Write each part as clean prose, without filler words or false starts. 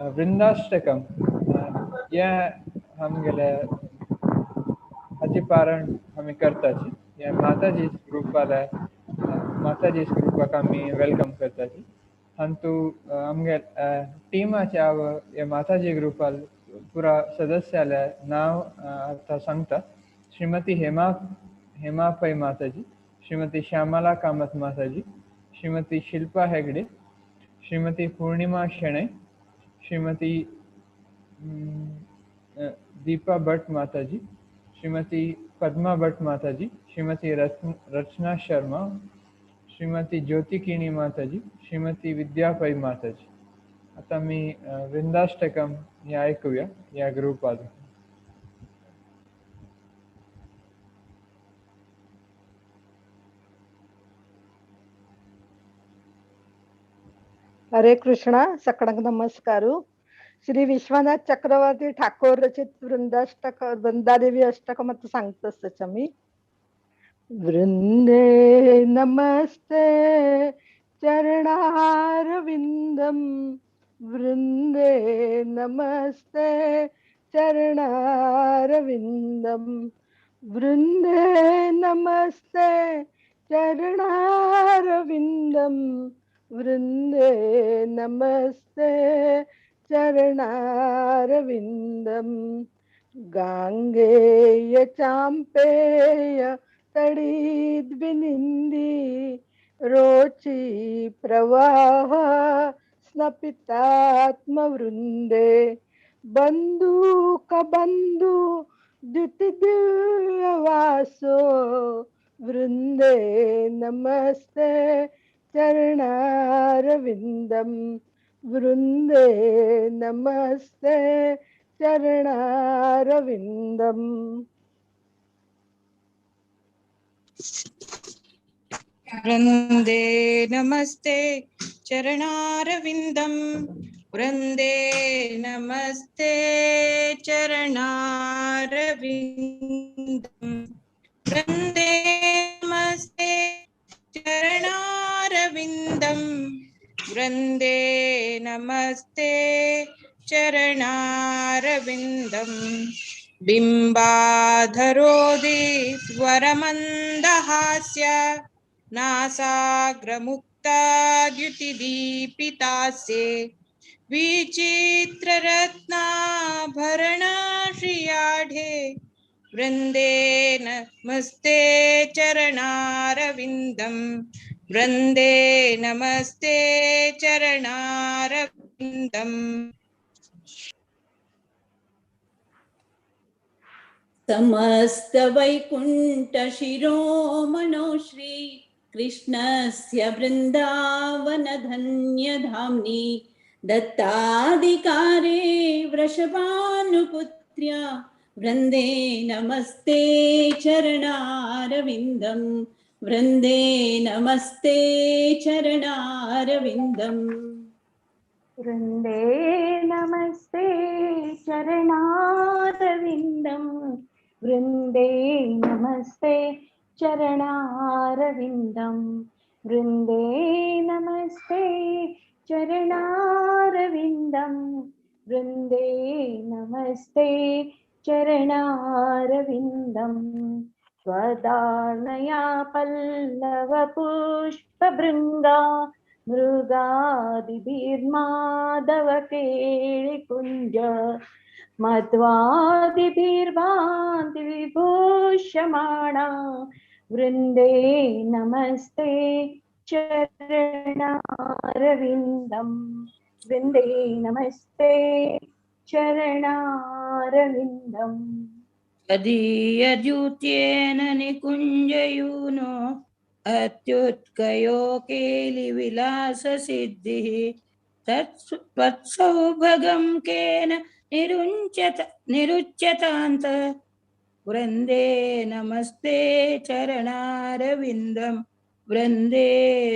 वृंदाष्टकम हे आमगेले हाची पारण आमी करताची. हे माताजी ग्रुपाले माताजी ग्रुपाक आमी welcome करताची. अंतू आमगे टिमाचे हांव हे माताजी ग्रुपाल पुरा सदस्याले नांव आतां सांगता. श्रीमती हेमा हेमा पै माताजी, श्रीमती श्यामला कामत माताजी, श्रीमती शिल्पा हेगडे, श्रीमती पूर्णिमा शेणै, श्रीमती दीपा भट्ट माताजी, श्रीमती पद्मा भट्ट माताजी, श्रीमती रचना शर्मा, श्रीमती ज्योती किणी माताजी, श्रीमती विद्या पै माताजी. आतां आमी वृंदाष्टकम हें आयकुया ह्या ग्रुपान. हरे कृष्णा. सकळांक नमस्कार. श्री विश्वनाथ चक्रवर्ती ठाकूर रचित वृंदाष्टक वृंदादेवी अष्टकम आता सांगतस त्याच्या मी. वृंदे नमस्ते चरणारविंदम, वृंदे नमस्ते चरणारविंदम, वृंदे नमस्ते चरणारविंदम, वृंदे नमस्ते चरणारविंदम. गांगेय चांपेय तडिद्विनिंदी रोची प्रवाह स्नपितात्मवृंदे, बंधुक बंधु द्युतिदिव्यवासो, वृंदे नमस्ते चरणारविंदम, वृंदे नमस्ते चरणारविंदम. वृंदे नमस्ते चरणारविंदम, वृंदे नमस्ते चरणारविंदम, वृंदे नमस्ते चरणारविंदम, वृंदे नमस्ते चरणारविंदम. बिंबाधरोदिस्वरमन्दहास्य नासाग्रमुक्ताद्युतिदीपितास्ये, विचित्ररत्नाभरणाश्रियाढे, वृंदे नमस्ते चरणारविंदम, वृंदे नमस्ते चरणारविंदम. समस्त वैकुंठ शिरोमणो श्री कृष्णस्य वृंदावन धन्य धाम्नि, दत्ताधिकारे वृषभानुपुत्र्या, वृंदे नमस्ते चरणारविंदम, वृंदे नमस्ते चरणारविंदम. वृंदे नमस्ते चरणारविंदम, वृंदे नमस्ते चरणारविंदम, वृंदे नमस्ते चरणारविंदम, वृंदे नमस्ते चरणारविंदम. त्वदानया पल्लव पुष्पभृंगा मृगादिभिर्माधव केळिकुञ्ज, मध्वादिभिर्भान्ति विभूषमाणा, वृंदे नमस्ते चरणारविंदम, वृंदे नमस्ते चरणारविंदम. तदीयद्युत्येन निकुञ्जयूनो अत्युत्कयो केलिविलाससिद्धिः, तत्सौभगं केन निरुच्यतान्त, वृंदे नमस्ते चरणारविंदम, वृंदे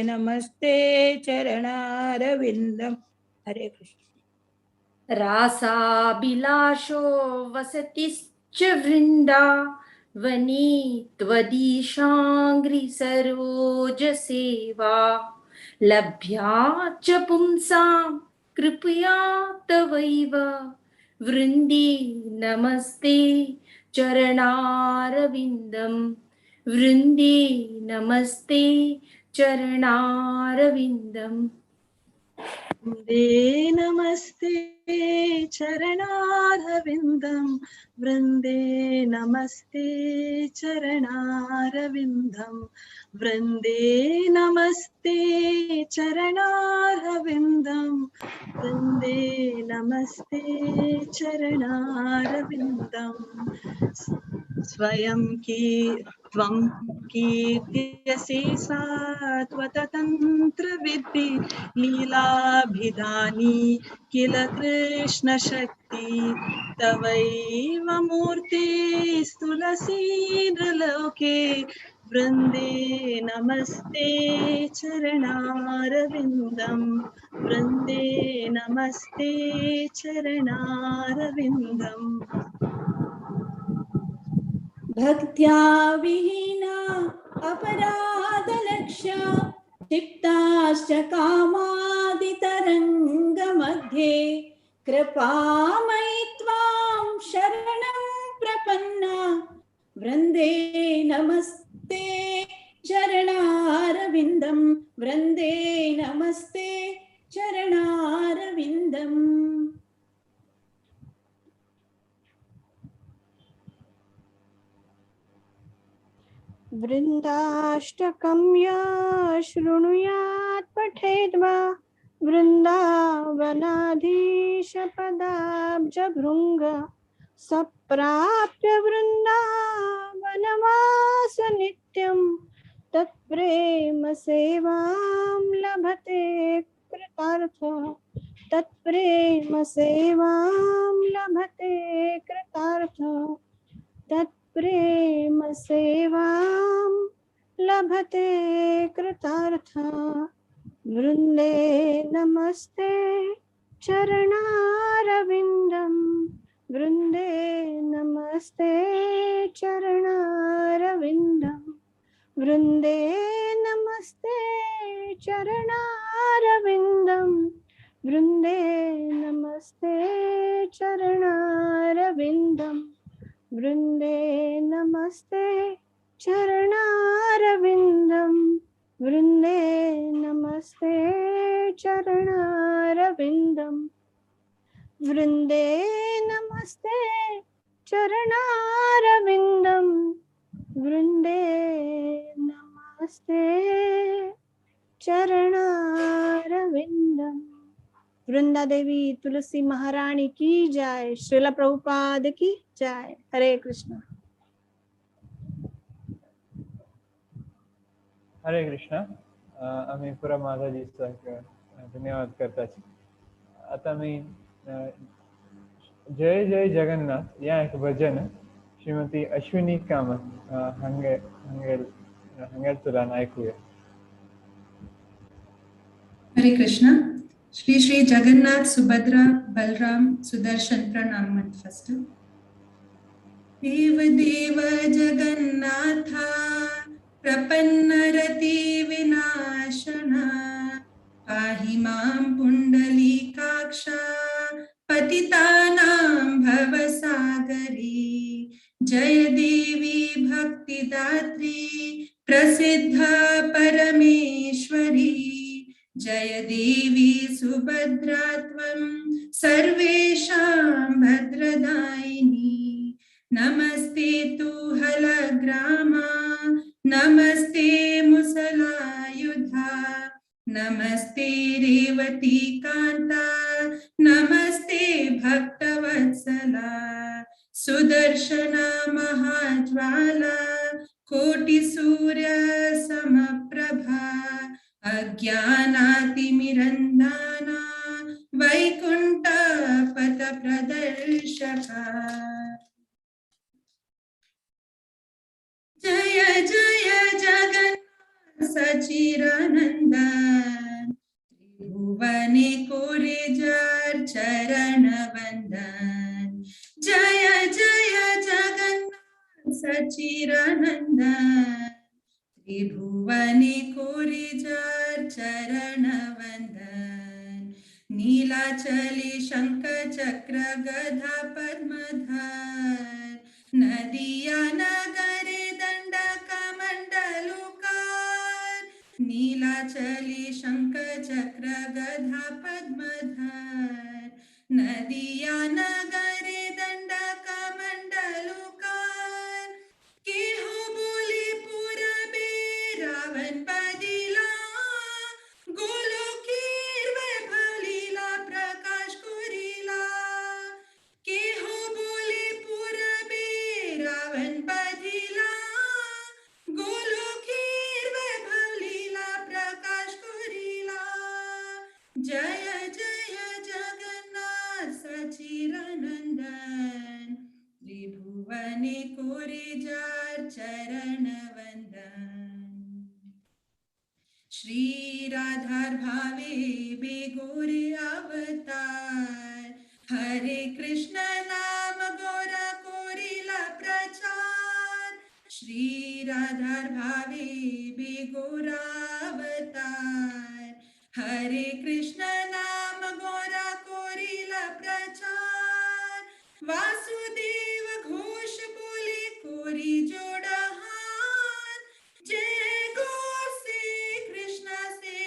नमस्ते चरणारविंदम. हरे कृष्ण. रासाभिलाषो वसतिश्च वृंदावने त्वदीशाङ्घ्रिसरोजसेवा, लभ्या च पुंसां कृपया तवैव। वृन्दे नमस्ते चरणारविन्दं, वृन्दे नमस्ते चरणारविन्दम्। वृन्दे नमस्ते चरणारविन्दं, वृन्दे नमस्ते चरणारविन्दं, वृन्दे नमस्ते चरणारविन्दं, वृन्दे नमस्ते चरणारविन्दं। स्वयं त्वं कीर्त्यसि सात्वततन्त्रविद्धि लीलाभिधानी किल कृष्णशक्ति, तवैव मूर्तिस्तुलसी नृलोके। वृन्दे नमस्ते चरणारविन्दं, वृन्दे नमस्ते चरणारविन्दम्। भक्त्या विहीना अपराधलक्ष्या क्षिप्ताश्च कामादितरङ्गमध्ये, कृपामयि त्वां शरणं प्रपन्ना। वृन्दे नमस्ते चरणारविन्दं, वृन्दे नमस्ते चरणारविन्दम्। वृन्दाष्टकं या शृणुयात् पठेद्वा वृन्दावनाधीशपदाब्जभृङ्ग, सप्राप्य वृन्दावनवास नित्यं तत्प्रेम सेवां लभते कृतार्थ, तत्प्रेम सेवां लभते कृतार्थ, तत्प्रेम सेवां लभते कृतार्थ। वृन्दे नमस्ते चरणारविन्दं, वृन्दे नमस्ते चरणारविन्दं, वृन्दे नमस्ते चरणारविन्दं, वृन्दे नमस्ते चरणारविन्दं, वृन्दे नमस्ते चरणारविन्दं, वृन्दे नमस्ते चरणारविन्दं, वृन्दे नमस्ते चरणारविन्दं, वृन्दे नमस्ते चरणारविन्दं। वृंदा देवी तुलसी महारानी की जय, श्रील प्रभुपाद की जय। हरे कृष्ण। हरे कृष्ण। आम्ही पुरा माताजीचा धन्यवाद करताची। आता मी जय जय जगन्नाथ या एक भजन श्रीमती अश्विनी कामत हंगे हंगे हंगेरतुलान ऐकूया। हरे कृष्ण। श्री श्री जगन्नाथ सुभद्रा बलराम सुदर्शन प्रणाम फर्स्ट। देव देव जगन्नाथा प्रपन्न रति विनाशना, पाहि मां पुंडलीकाक्षा पतितानां भवसागरी। जय देवी भक्तिदात्री प्रसिद्धा परमेश्वरी, जय देवी सुभद्रा त्वं सर्वेषां भद्रदायिनी। नमस्ते तु हलग्रामा नमस्ते मुसलायुधा, नमस्ते रेवती कांता नमस्ते भक्तवत्सला। सुदर्शना महाज्वाला कोटि सूर्य समप्रभा, अज्ञानातिमिरन्धाना वैकुंठ पथ प्रदर्शका। जय जय जगन्नाथ सचिरानंदन, त्रिभुवने कोरिजार चरण वंदन। जय जय जगन्नाथ सचिरानंदन, त्रिभुवने कोरिजार चरण वंदन। नीलाचली शंख चक्र गधा पद्मधर नदिया नगरे दंड कमंडलुकार नीलाचली शंख चक्र गधा पद्मधर नदिया नगरे दंड कमंडलुकार केहू बोले पूरबे रावण बदिला गोलोकीर वैभव लीला प्रकाश कोरिला केहू बोले पूरबे रावण बदिला गोलोकीर वैभव लीला प्रकाश कोरिला जय जय जगन्नाथ सचिरानंदन त्रिभुवने कोरे जार चरण वंदन श्री राधार भावे बेगोरे अवतार हरे कृष्ण नाम गोरा कोरिला प्रचार श्री राधार भावे बेगोरा अवतार हरे कृष्ण नाम गोरा कोरिला प्रचार वासुदेव घोष बोले कोरी जोड़ा हाथ जय गौर से कृष्ण से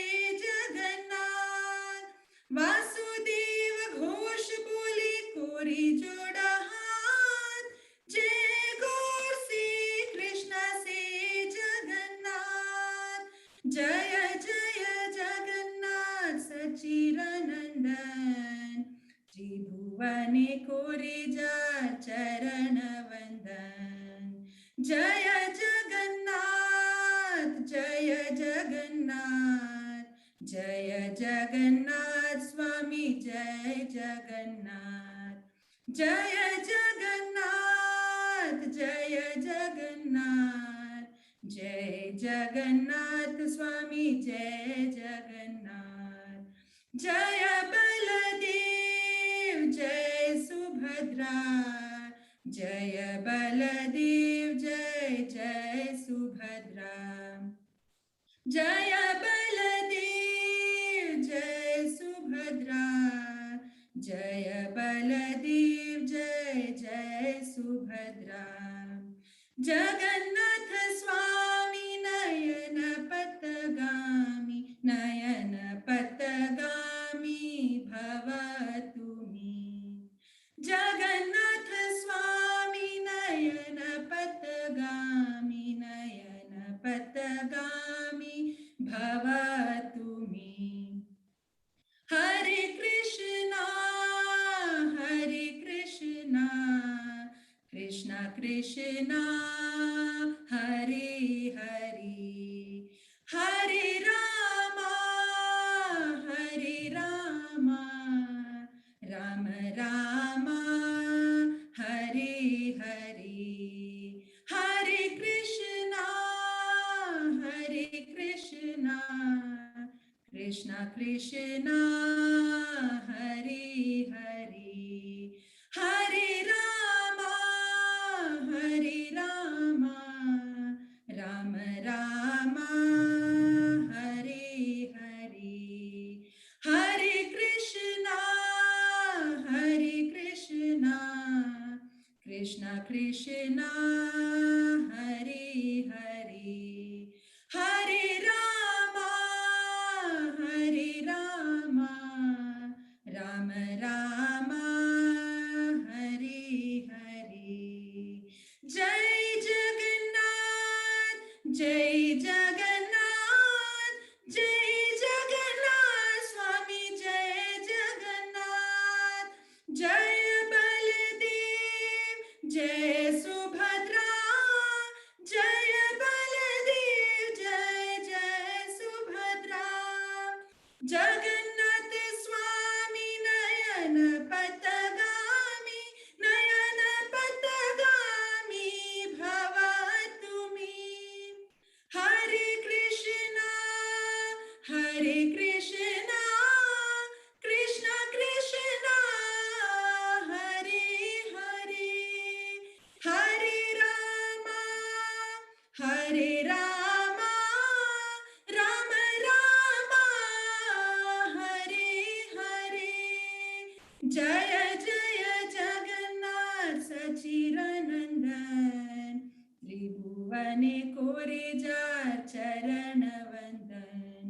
जगन्नाथ वासुदेव घोष बोले कोरी जोड़ा हाथ जय गौर से कृष्ण से जगन्नाथ जय जय जगन्नाथ सचिरानंदन त्रिभुवने कोरे जा चरण वंदन जय जगन्नाथ जय जगन्नाथ जय जगन्नाथ स्वामी जय जगन्नाथ जय जगन्नाथ जय जगन्नाथ जय जगन्नाथ स्वामी जय जगन्नाथ जय बलदेव जय सुभद्रा जय बलदेव जय जय सुभद्रा जय बलदेव जय सुभद्रा जय बलदेव जय जय सुभद्रा जगन्नाथ स्वामी नयन पथगामी नयन पथगामी भव तुमी जगन्नाथ स्वामी नयन पथगामी नयन पथगामी भव तुमी हरे कृष्णा हरे कृष्णा कृष्ण कृष्णा हरे हरे हरे रामा हरे रामा राम रामा हरे हरे हरे कृष्णा हरे कृष्णा कृष्ण कृष्णा हरे हरे हरे रामा हरे रामा राम रामा हरे हरे हरे कृष्णा हरे कृष्णा कृष्ण कृष्णा हरे हरे हरे रामा हरे रामा राम रामा हरे हरे जय जगन्नाथ जय जगन्नाथ जय जगन्नाथ स्वामी जय जगन्नाथ जय बलदेव जय सुभद्रा जय त्रिभुवने कोरे जार चरण वंदन।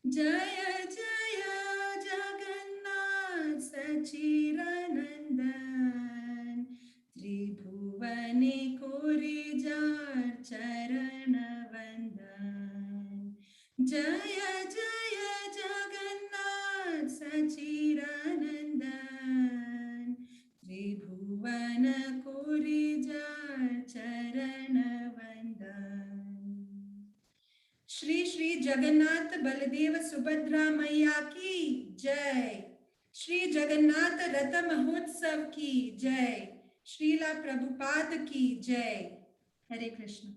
जय जय जगन्नाथ सचिरानंदन, त्रिभुवने कोरे जार चरण वंदन। जय जय जगन्नाथ सचिरानंदन, त्रिभुवन कोरे जार चरण वंदन। श्री श्री जगन्नाथ बलदेव सुभद्रा मैया की जय। श्री जगन्नाथ रथ महोत्सव की जय। श्रीला प्रभुपाद की जय। हरे कृष्ण।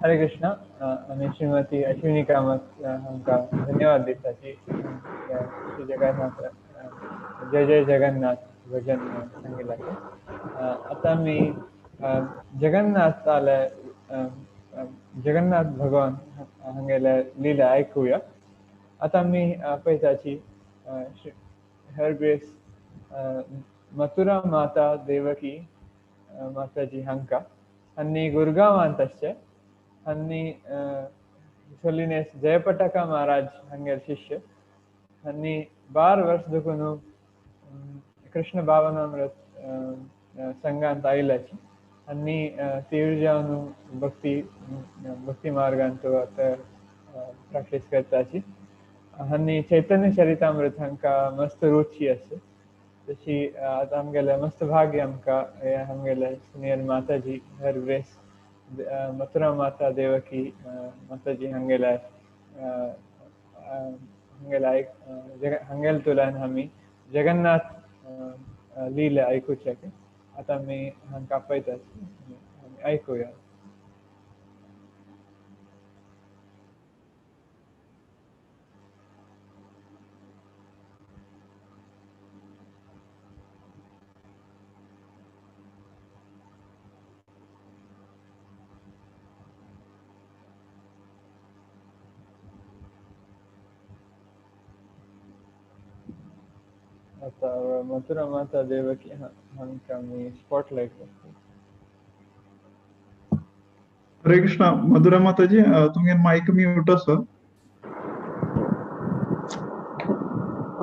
हरे कृष्ण। आनी श्रीमती अश्विनी कामत हांकां धन्यवाद दिताची श्री जगन्नाथ जय जय जगन्नाथ भजन सांगिल्ल्याक। आतां आमी जगन्नाथाले जगन्नाथ भगवान हांगेले लीला आयकुया। आतां आमी पळयताची हर ग्रेस मथुरा माता देवकी माताजी हांकां आनी गुरगांवांत आसचे आनी होलीनेस जयपटाका महाराज हांगेले शिष्य आनी 12 वर्स देखून कृष्ण भावनामृत संघांत आयल्याची आनी तीव्र जावन भक्ती भक्ती मार्गांत आतां प्रॅक्टीस करताची आनी चैतन्य चरितामृत हांकां मस्त रुची आसा। तशी आतां आमगेलें मस्त भाग्य आमकां आमगेले सिनियर माताजी हर ग्रेस मथुरा माता देवकी माताजी हांगेले हांगेले हांगेले तुल्यान आमी जगन्नाथ लीला आयकुचें। आतां आमी हांकां आपयतात, आमी आयकुया। आतां मथुरा माता देवकी हांकां आमी स्पॉटलायट करता। हरे कृष्ण। मधुरा माताजी, तुमगे माइक म्यूट आसा।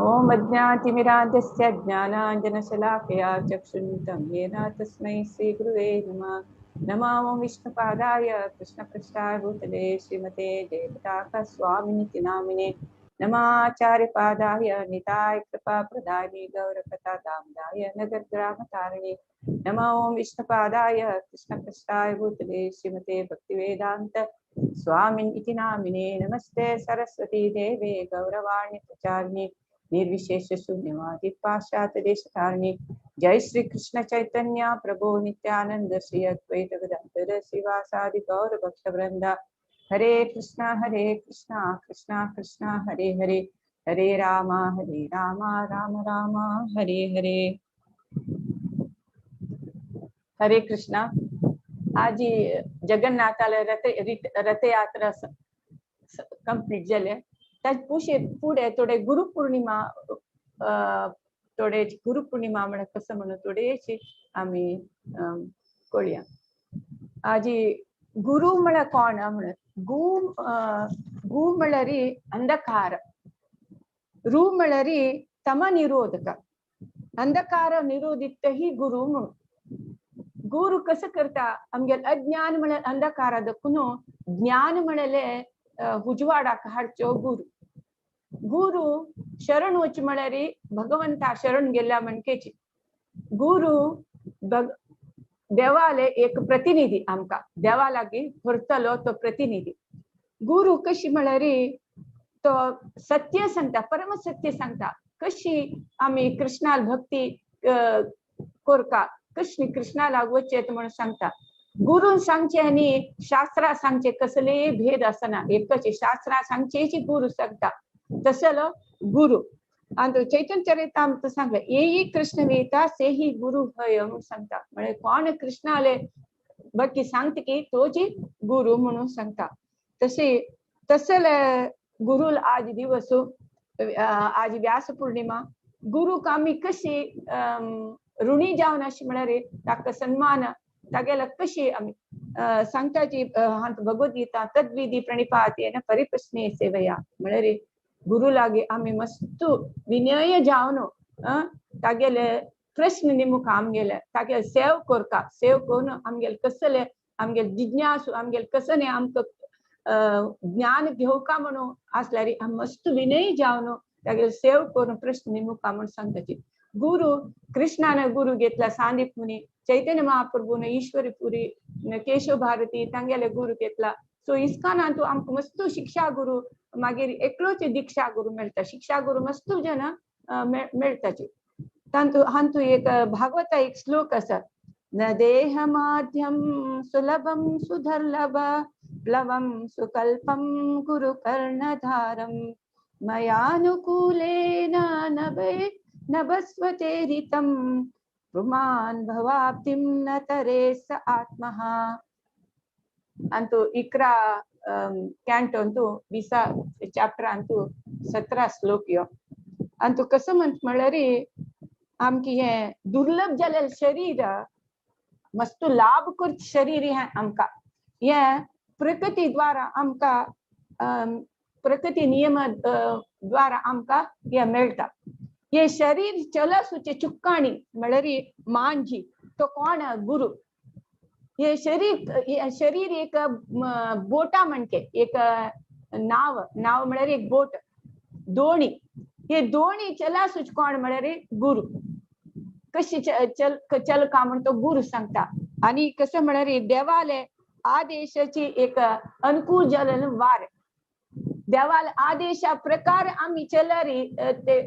ओम अज्ञातिमिरान्धस्य ज्ञानाञ्जनशलाकया चक्षुरुन्मिलितं येन तस्मै श्रीगुरुवे नमः। नमो ओं विष्णुपादाय कृष्णपृष्ठाय भूतले श्रीमते जयपताका स्वामिनिति नामिने। नमाचार्यपादाय निताय कृपाप्रदायिने गौरकथा दामदाय नगरग्रामतारिणे। नमो ओं विष्णुपादाय कृष्णपृष्ठाय भूतले श्रीमते भक्तिवेदांत स्वामिन् इति नामिने। नमस्ते सरस्वती देवे गौरवाणी प्रचारिणे निर्विशेष शून्यवादी पाश्चात्य देशतारिणे। जय श्री कृष्ण चैतन्य प्रभु नित्यानंद श्री अद्वैत गदाधर श्रीवासादि गौर भक्त वृंद। हरे कृष्णा कृष्णा कृष्णा हरे हरे, हरे रामा राम राम हरे हरे। हरे कृष्णा। आज जगन्नाथाले रथयात्रा कंप्लीट जाले। ताजे फुडें थोडे गुरुपौर्णिमा, थोडे गुरुपौर्णिमा म्हळ्यार कसो म्हणून थोडेशी आमी कळया। आजी गुरु म्हळ्यार कोण म्हणून गु गु म्हळ्यार अंधकार, रू म्हळ्यार तम निरोधक, अंधकार निरोधित ही गुरु म्हणून। गुरु कसं करता आमगेले अज्ञान म्हळ्यार अंधकार देखून ज्ञान म्हणले उजवाडाक हाडचो गुरु। गुरु शरण वच म्हळ्यार भगवंता शरण गेल्या म्हणकेची। गुरु देवाले एक प्रतिनिधी, आमकां देवा लागीं व्हरतलो तो प्रतिनिधी। गुरु कशी म्हळ्यार तो सत्य सांगता, परम सत्य सांगता। कशी आमी कृष्णाल भक्ती कोरका, कृष्ण कृष्णा वचेत म्हणून सांगता। गुरून सांगचे आनी शास्त्रा सांगचे कसलेय भेद आसना, एकच शास्त्रा सांगचेची गुरु सांगता तसलो गुरु। आनी चैतन्य चरितामृत सांगले येई कृष्ण वेता सेही गुरु हय म्हणून सांगता। म्हळ्यार कोण कृष्णाले बाकी सांगता की तोची गुरु म्हणून सांगता। तशी तसले गुरुल आज दिवस आज व्यास पौर्णिमा गुरुक आमी कशी ऋणी जावन अशी म्हळ्यार ताका सन्मान तागेलो कशी आमी सांगताची भगवद्गीता तद्विधी प्रणिपातेन परिप्रश्ने सेवया म्हळ्यार गुरु लागी आमी मस्त विनय जावन तागेले प्रश्न निमुख आमगेले तागेले सेव करता सेव करून आमगेले कसले आमगेले जिज्ञासू आमगेले कसने आमकां ज्ञान घेवका म्हणून आसल्यार आमी मस्त विनय जावन तागेले सेव करून प्रश्न निमुखा म्हणून सांगताची. गुरु कृष्णान गुरु घेतला सांदीप मुनी, चैतन्य महाप्रभून ईश्वरपुरी, केशव भारती तांगेले गुरु घेतला. सो इस्कानांतू आमकां मस्त शिक्षा गुरु मागीर एकलोच दीक्षा गुरु मेळटा, शिक्षा गुरु मस्त जन मेळटाची. तांतू हांतू एक भागवता एक श्लोक आसा, न देह माध्यम सुलभम सुधर्लभ प्लवम सुकल्पम गुरु कर्णधारम मयानुकूलेन नभे नभस्वतेरितं पुमान् भवाब्धिं न तरे स आत्मः. अंतु 11 कॅन्टो अंतु 20 चॅप्टर अंतु 17 श्लोक यो. अंतु कसं म्हणत म्हळ्यार आमकी हें दुर्लभ जालेलें शरीर मस्त लाभ करचें शरीर हें आमकां हें प्रकृती द्वारा आमकां प्रकृती नियम द्वारा आमकां हें मेळटा. हे शरीर चलसूचे चुक्काणी म्हळ्यार मांजी तो कोण गुरु. हे शरीर शरीर एक बोटा म्हणके एक नाव नाव म्हळ्यार एक बोट दोणी. हे दोणी चलासूच कोण म्हळ्यार गुरु. कशी चल चलका म्हण तो गुरु सांगता. आनी कसं म्हळ्यार देवाले आदेशाची एक अनुकूल जालेलें वार देवाले आदेशा प्रकार आमी चलरी ते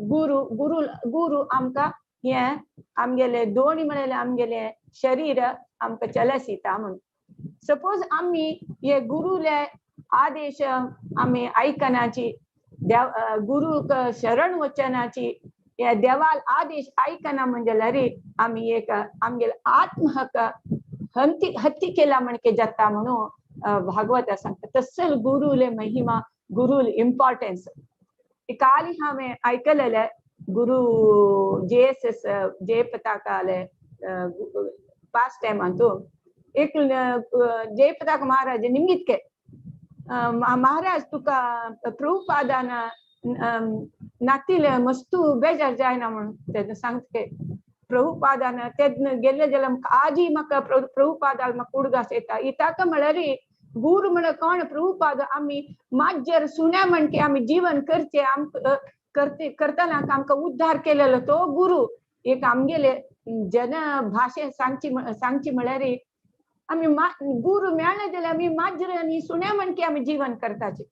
गुरु गुरु गुरु आमकां हें आमगेले दोणी म्हळ्यार आमगेले शरीर आमकां चलसीता म्हणून. सपोज आमी हे गुरुले आदेश आमी आयकनाची देव गुरुक शरण वचनाची हे देवाल आदेश आयकना म्हणजे जाल्यार आमी एक आमगेले आत्महक हंती हत्ती केला म्हणके जाता म्हणून भागवत सांगता. तसल गुरुले महिमा गुरुले इम्पॉर्टन्स. काली हांवें आयकलेलें गुरु जे एस एस जय पताकाले पास्ट टायम अंतू एक जय पताक महाराज निमित्के महाराज तुका प्रभुपादान नातिले मस्तू बेजार जायना म्हणून तेन्ना सांगते प्रभुपादान तेन्ना गेल्ले जाल्यार आजी म्हाका प्रभुपादाक म्हाका उडगास येता. इताका म्हळ्यार गुरु म्हळ्यार कोण प्रभुपाद आमी माज्जर सुण्या म्हणके आमी जीवन करचे आमकां करते करतना आमकां उद्धार केलेलो तो गुरु. एक आमगेले जन भाशेन सांगची सांगची म्हळ्यार आमी गुरु मेळ्ळे जाल्यार आमी माजर आनी सुण्या म्हणके आमी जीवन करताचे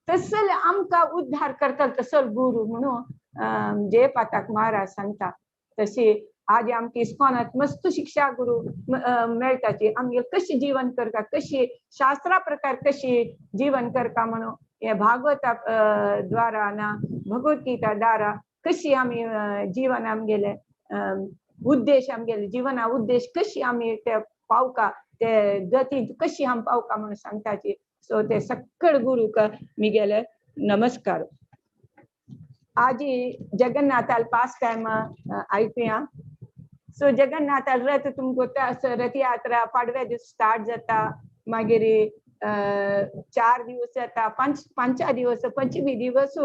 तसल आमकां उद्धार करता तसल गुरु म्हणून जय पाताक महाराज सांगता. तशी आज आमकां इस्कॉनांत मस्त शिक्षा गुरु मेळटाची आमगेले कशी जीवन करता कशी शास्त्रा प्रकार कशी जीवन करता म्हणून हे भागवता द्वारा ना भगवद्गीता द्वारा कशी आमी जीवन आमगेले उद्देश आमगेले जीवना उद्देश कशी आमी ते पावका ते गतींत कशी आमी पावका म्हणून सांगताची. सो ते सक्कड गुरुक मिगेले नमस्कार. आजी जगन्नाथाल पास टायम आयकुया. सो जगन्नाथाल रथ तुमकां रथयात्रा पाडव्या दिवस स्टार्ट जाता मागीर 4 दिवस जाता 5 दिवस पंचमी दिवस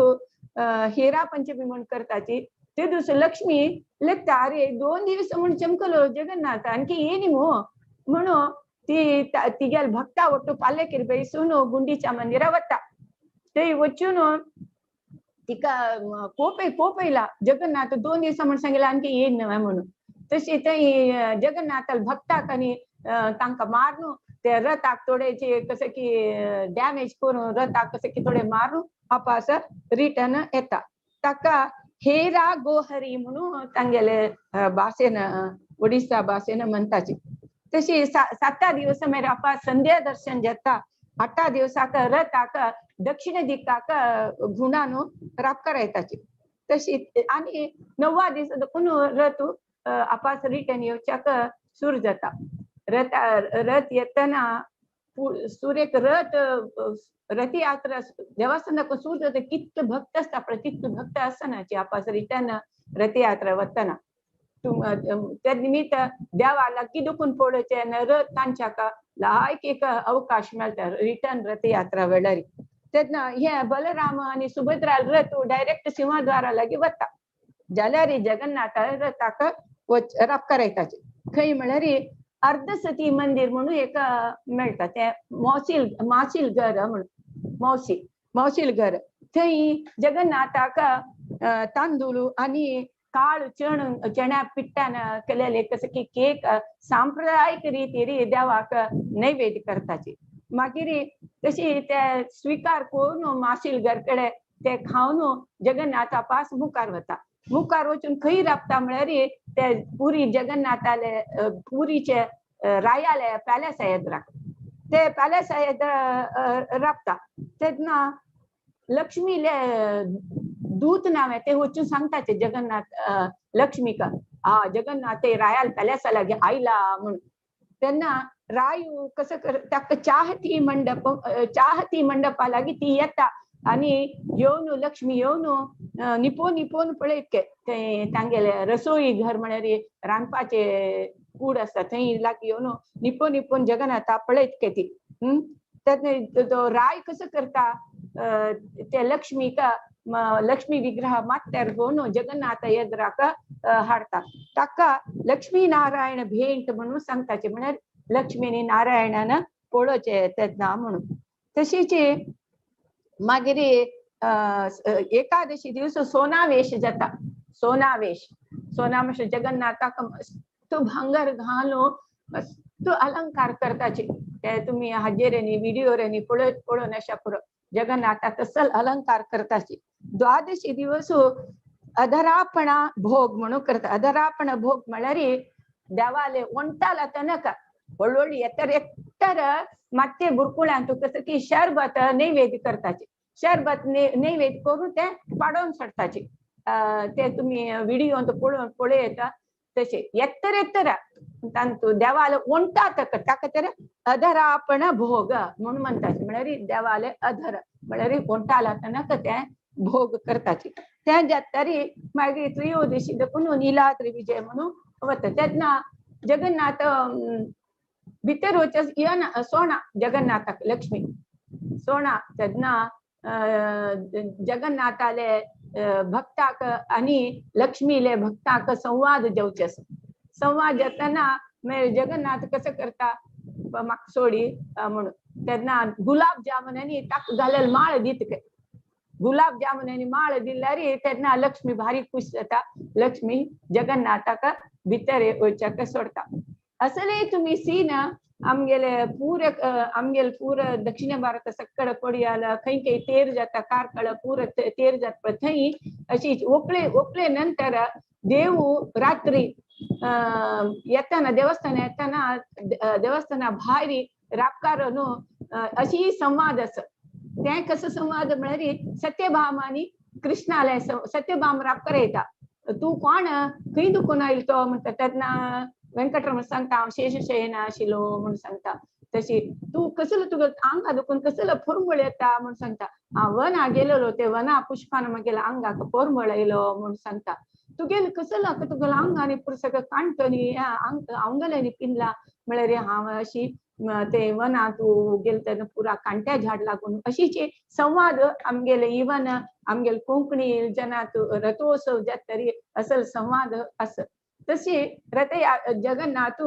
हेरा पंचमी म्हूण करताची. ते दिवस लक्ष्मी लेखता अरे 2 दिवस म्हूण चमकलो जगन्नाथ आणखी येनी मू म्हणून ती तिगेल भक्ता ಒಟ್ಟು पालकीर बैसून गुंडीच्या मंदिरा वता. ते वचून तिका कोप कोप येयला जगन्नाथ 2 दिवसां म्हूण सांगितलं आणखी येयन न्हय म्हणून. तशी थंय जगन्नाथाल भक्ताक आनी तांकां मारून ते रथाक थोडेचे कशें की डॅमेज करून रथाक कशें की थोडे मारून वापस रिटर्न येता. ताका हेरा गोहरी म्हणून तांगेले भाशेन ओडिसा भाशेन म्हणटाची. तशी 7 दिवस मागीर आपा संध्या दर्शन जाता. 8 दिवसाक रथाक दक्षिण दिकाक घुणान रापकार येताची. तशी आनी 9 दीस देखून रथ आपास रिटर्न येवच्याक सुरू जाता. रथ रथ येतना सुरेक रथ रथयात्रा देवस्थानाक सूर जाता, कितले भक्त आसता पळय, तितले भक्त आसना आपस रिटर्न रथयात्रा वतना त्या निमित्त देवा लागीं दुखून पळोवचें रथ तांच्या लायक एक अवकाश मेळटा रिटर्न रथयात्रा वेळार. तेन्ना हे बलराम आनी सुभद्रा रथ डायरेक्ट सिंहद्वारा लागीं वता जाल्यार जगन्नाथा रथाक रापकार येताचे. खंय म्हळ्यार अर्धसती मंदिर म्हणून एक मेळटा, तें मौसील मासील घर म्हणून, मौसी मौसील घर, थंय जगन्नाथाक तांदूळ आनी काळ चण चण्या पिट्टान केलेले कसं की केक सांप्रदायिक रितीरी देवाक नैवेद्य करताची. मागीर तशी ते स्वीकार करून मासील घर कडे ते खावन जगन्नाथा पास मुखार वता. मुखार वचून खंय राबता म्हळ्यार ते पुरी जगन्नाथाले पुरीचे रायाले पॅलेस येद्राक ते पॅलेस येद्रा राबता. तेन्ना लक्ष्मीले दूत नावे ते वचून सांगता ते जगन्नाथ लक्ष्मीक आ जगन्नाथ ते रायाल पॅलेसा लागीं आयला म्हणून. तेन्ना रायू कसं कर ताका चाहती मंडप चाहती मंडपा लागीं ती येता आनी येवन लक्ष्मी येवन निपोवन निपोवन पळयत ते तांगेले रसोई घर म्हळ्यार रांदपाचे कूड आसता थंय लागीं येवन निपोवन निपोवन जगन्नाथा पळयत ती. तेन्ना तो राय कसो करता ते लक्ष्मीक लक्ष्मी विग्रह मात्यार घेवन जगन्नाथ येद्राक हाडटा. ताका लक्ष्मी नारायण भेंट म्हणून सांगताचे, म्हळ्यार लक्ष्मी आनी नारायणान पळोवचें तेन्ना म्हणून. तशीच मागीर एकादशी दिवस सोनावेश जाता. सोनावेश सोनावेश जगन्नाथाक मस्त भांगर घालून मस्त अलंकार करताचे. ते तुमी हाजेर न्ही व्हिडियोर न्ही पळयत पळोवन अशें पुरो जगन्नाथाक तसल अलंकार करताची. द्वादशी दिवस अधरापणा भोग म्हणून करता. अधरापण भोग म्हळ्यार देवाले ओंटाला तनक व्हडली एतर एकतर मात्ते बुरकुळ्यांत कसं की शरबत नैवेद्य करताचे. शरबत नैवेद्य करून ते पाडोवन सोडटाचे. ते तुमी व्हिडियोंत पळोवन पळयता तशें एतर एतर तांतू देवाले ओंटा तक ताका तर अधरापण भोग म्हणून म्हणटाचे. म्हळ्यार देवाले अधर म्हळ्यार ओंटाला तनक ते भोग करताचे. ते जातरी मागीर त्रयोदशी देखून नीलाद्री विजय म्हणून वता. तेन्ना जगन्नाथ भितर वच येना सोणा जगन्नाथाक लक्ष्मी सोणा. तेन्ना जगन्नाथाले भक्ताक आनी लक्ष्मीले भक्ताक संवाद जावचे आसा. संवाद जातना मागीर जगन्नाथ कसो करता म्हाका सोडी म्हणून. तेन्ना गुलाब जामुन आनी ताका घालेले माळ दीत काय गुलाब जामुन आनी माळ दिल्यार तेन्ना लक्ष्मी भारी खुश जाता. लक्ष्मी जगन्नाथाक भितर वचपाक सोडता. असले तुमी सीन आमगेले पूर आमगेले पूर दक्षिण भारत सक्कड कोडियाल खंय खंय तेर जाता कार्कळ पूर तेर जाता थंय अशी ओकळे ओकळे नंतर देव रात्री येताना देवस्थान येताना देवस्थाना भायर रापकार न्हू अशी संवाद आसा. तें कसो संवाद म्हळ्यार सत्यभामा आनी कृष्णाले सत्यभाम रापकार येता तूं कोण खंय दुखून आयलो तो म्हणटा. तेन्ना वेंकटरमण सांगता हांव शेषशयन आशिल्लो म्हणून सांगता. तशी तूं कसलो तुका आंगा दुखून कसलो पोरमळ येता म्हणून सांगता. हांव वना गेलेलो ते वना पुष्पान मागेल्या आंगाक पोरमळ येयलो म्हणून सांगता. तुगेले कसलो तुगेलो आंगांनी पुरसक कांटो न्ही आंगले पिनला म्हळ्यार हांव अशी ते वना तूं गेले तेन्ना पुरा कांट्या झाड लागून अशीच संवाद आमगेले इवन आमगेले कोंकणी जनात रथोत्सव जाता तरी असल संवाद आसा. तशी रथ जगन्नाथ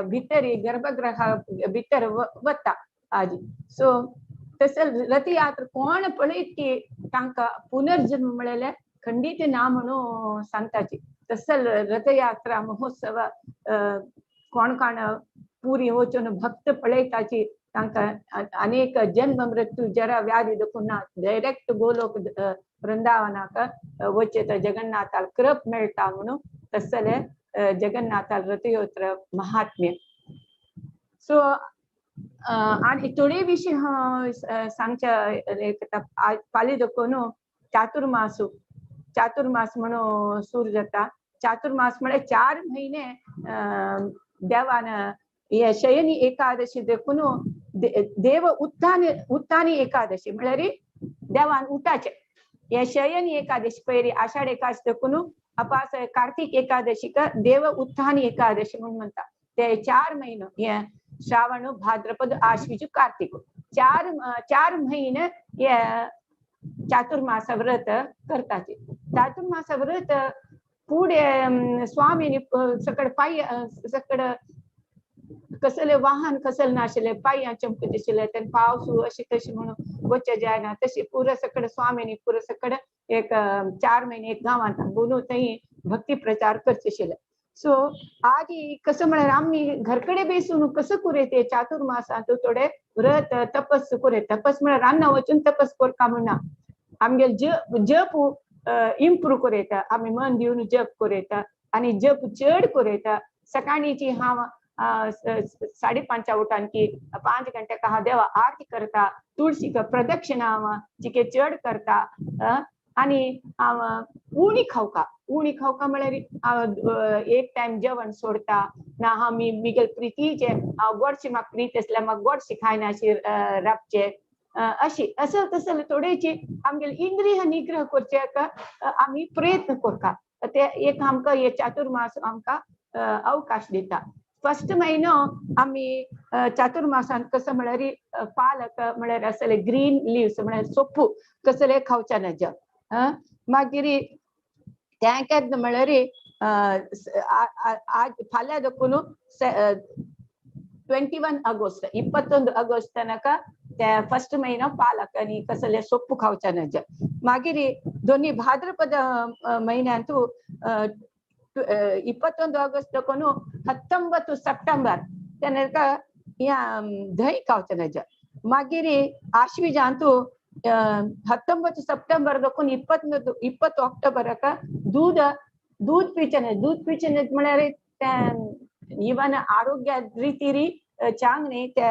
भितर गर्भगृहा भितर वता आजी. सो तसं रथयात्रा कोण पळयत की तांकां पुनर्जन्म मेळ्ळें खंडीत ना म्हणून सांगताची. तसं रथयात्रा महोत्सव कोण कोण पुरी वचून भक्त पळयताची तांकां अनेक जन्म मृत्यू जरा व्याधी देखून ना डायरेक्ट गोलोक वृंदावनाक वचें तर जगन्नाथाक कृप मेळटा म्हणून तसले जगन्नाथाल रथयात्रा महात्म्य. सो आनी थोडे विशीं हांव सांगच्या फाल्यां देखून चातुर्मास चातुर्मास म्हणून सूर जाता. चातुर्मास म्हळ्यार 4 म्हयने देवान हे शयनी एकादशी देखून देव उत्थान उत्थानी एकादशी म्हळ्यार देवान उठाचे हे शयन एकादशी पयली आषाढ एकादशी देखून अपास कार्तिक एकादशीक देव उत्थानी एकादशी म्हणून म्हणता. ते 4 महिने हे श्रावण भाद्रपद आश्विज कार्तिक 4 महिने हे चातुर्मास व्रत करताचे. चातुर्मास व्रत पुढे स्वामीनी सकड पाय सकड कसले वाहन कसले नाशिल्ले पांयां चमकत आशिल्ले तेन्ना पावस अशी तशी म्हणून वचचे जायना तशी पुरो सकड स्वामीनी पुरो सकड एक 4 महिने एक गांवांत बोलून थंय भक्ती प्रचार करचे आशिल्ले. सो आजी कसं म्हळ्यार आमी घर कडेन बेसून कसं करूं ते चातुर्मासांत थोडे व्रत तपस करूं. तपस म्हळ्यार रान्ना वचून तपस करका म्हणना, आमगे जप इम्प्रूव करूं येता, आमी मन दिवन जप करूं येता आनी जप चड करूं येता. सकाळीची हांव 5:30 उठान की 5 घंटे हांव देवा आरती करता, तुळशीक प्रदक्षिणा हांव जिके चड करता आनी हांव उणी खावका. उणी खावका म्हळ्यार हांव एक टायम जेवण सोडता ना हांव मिगेल प्रितीचे हांव गोडशी म्हाका प्रीत आसल्यार म्हाका गोडशी खायना अशी राबचे अशी असं तसं थोडेची आमगेले इंद्रिय निग्रह करचे आमी प्रयत्न करता. ते एक आमकां हे चातुर्मास आमकां अवकाश दिता. फर्स्ट म्हयनो आमी चातुर्मासान कसं म्हळ्यार पालक म्हळ्यार असले ग्रीन लिव्स म्हळ्यार सोप्पू कसले खावचे ना जग. मागीर तें केन्ना म्हळ्यार आज फाल्यां देखून 21 ऑगस्ट 21 ऑगस्ट तनक ते फर्स्ट म्हयनो पालक आनी कसले सोप्पू खावचे ना जग. मागीर दोनी भाद्रपद म्हयन्यांतू 21 ऑगस्ट देखून 19 सप्टेंबर तनक दही खावचे ना जग. मागीर आश्विजांतू 19 सप्टेंबर देखून 20 ऑक्टोबराक दूध दूध पिचने. दूध पिचने म्हळ्यार इवन आरोग्य रितीरी चांग न्ही ते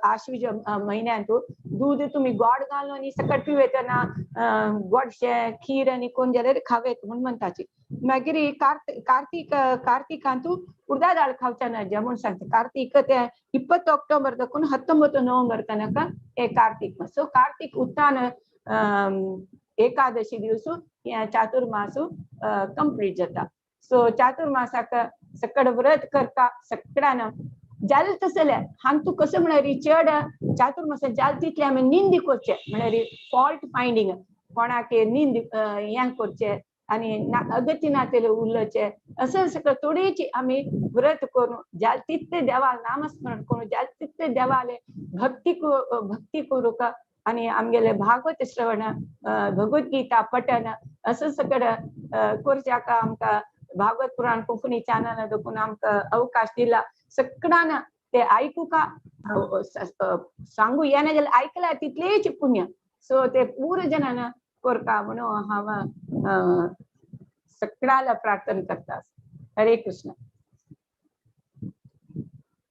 आश्विज म्हयन्यांतू दूध तुमी गोड घालून आनी सकट पिवयतना गोडशें खीर आनी कोण जाल्यार खावेत म्हूण म्हणटाची. मागीर कार्तिक कार्तिकांतू उडदा दाळ खावच्या ना जे म्हूण सांगता. कार्तिक ते 20 ऑक्टोबर देखून 19 नोव्हेंबर तनक हे कार्तिक. सो कार्तिक उत्थान एकादशी दिवस हे चातुर्मासू कंप्लीट जाता. सो चातुर्मासाक सकड व्रत करता सगळ्यान जाले तसले हांग तूं कसं म्हळ्यार चड चातुर्मासा जाले तितले आमी निंदी करचे म्हळ्यार फॉल्ट फायंडींग कोणाक निंद हें करचे आनी अगती नातेले उलोवचे असं सगळं थोडीची आमी व्रत करून जाले तितले देवाल नामस्मरण करून जाले तितले देवाले भक्ती भक्ती करूंक आनी आमगेले भागवत श्रवण भगवद्गीता पठन असं सगळं करच्याक आमकां भागवत पुराण कोंकणी चॅनल देखून आमकां अवकाश दिला. सगळ्यान ते आयकुका सांगू येना जाल्यार आयकला तितलेच पुण्य. सो ते पूर जणान करका म्हणून हांव सगळ्याला प्रार्थना करता. हरे कृष्ण.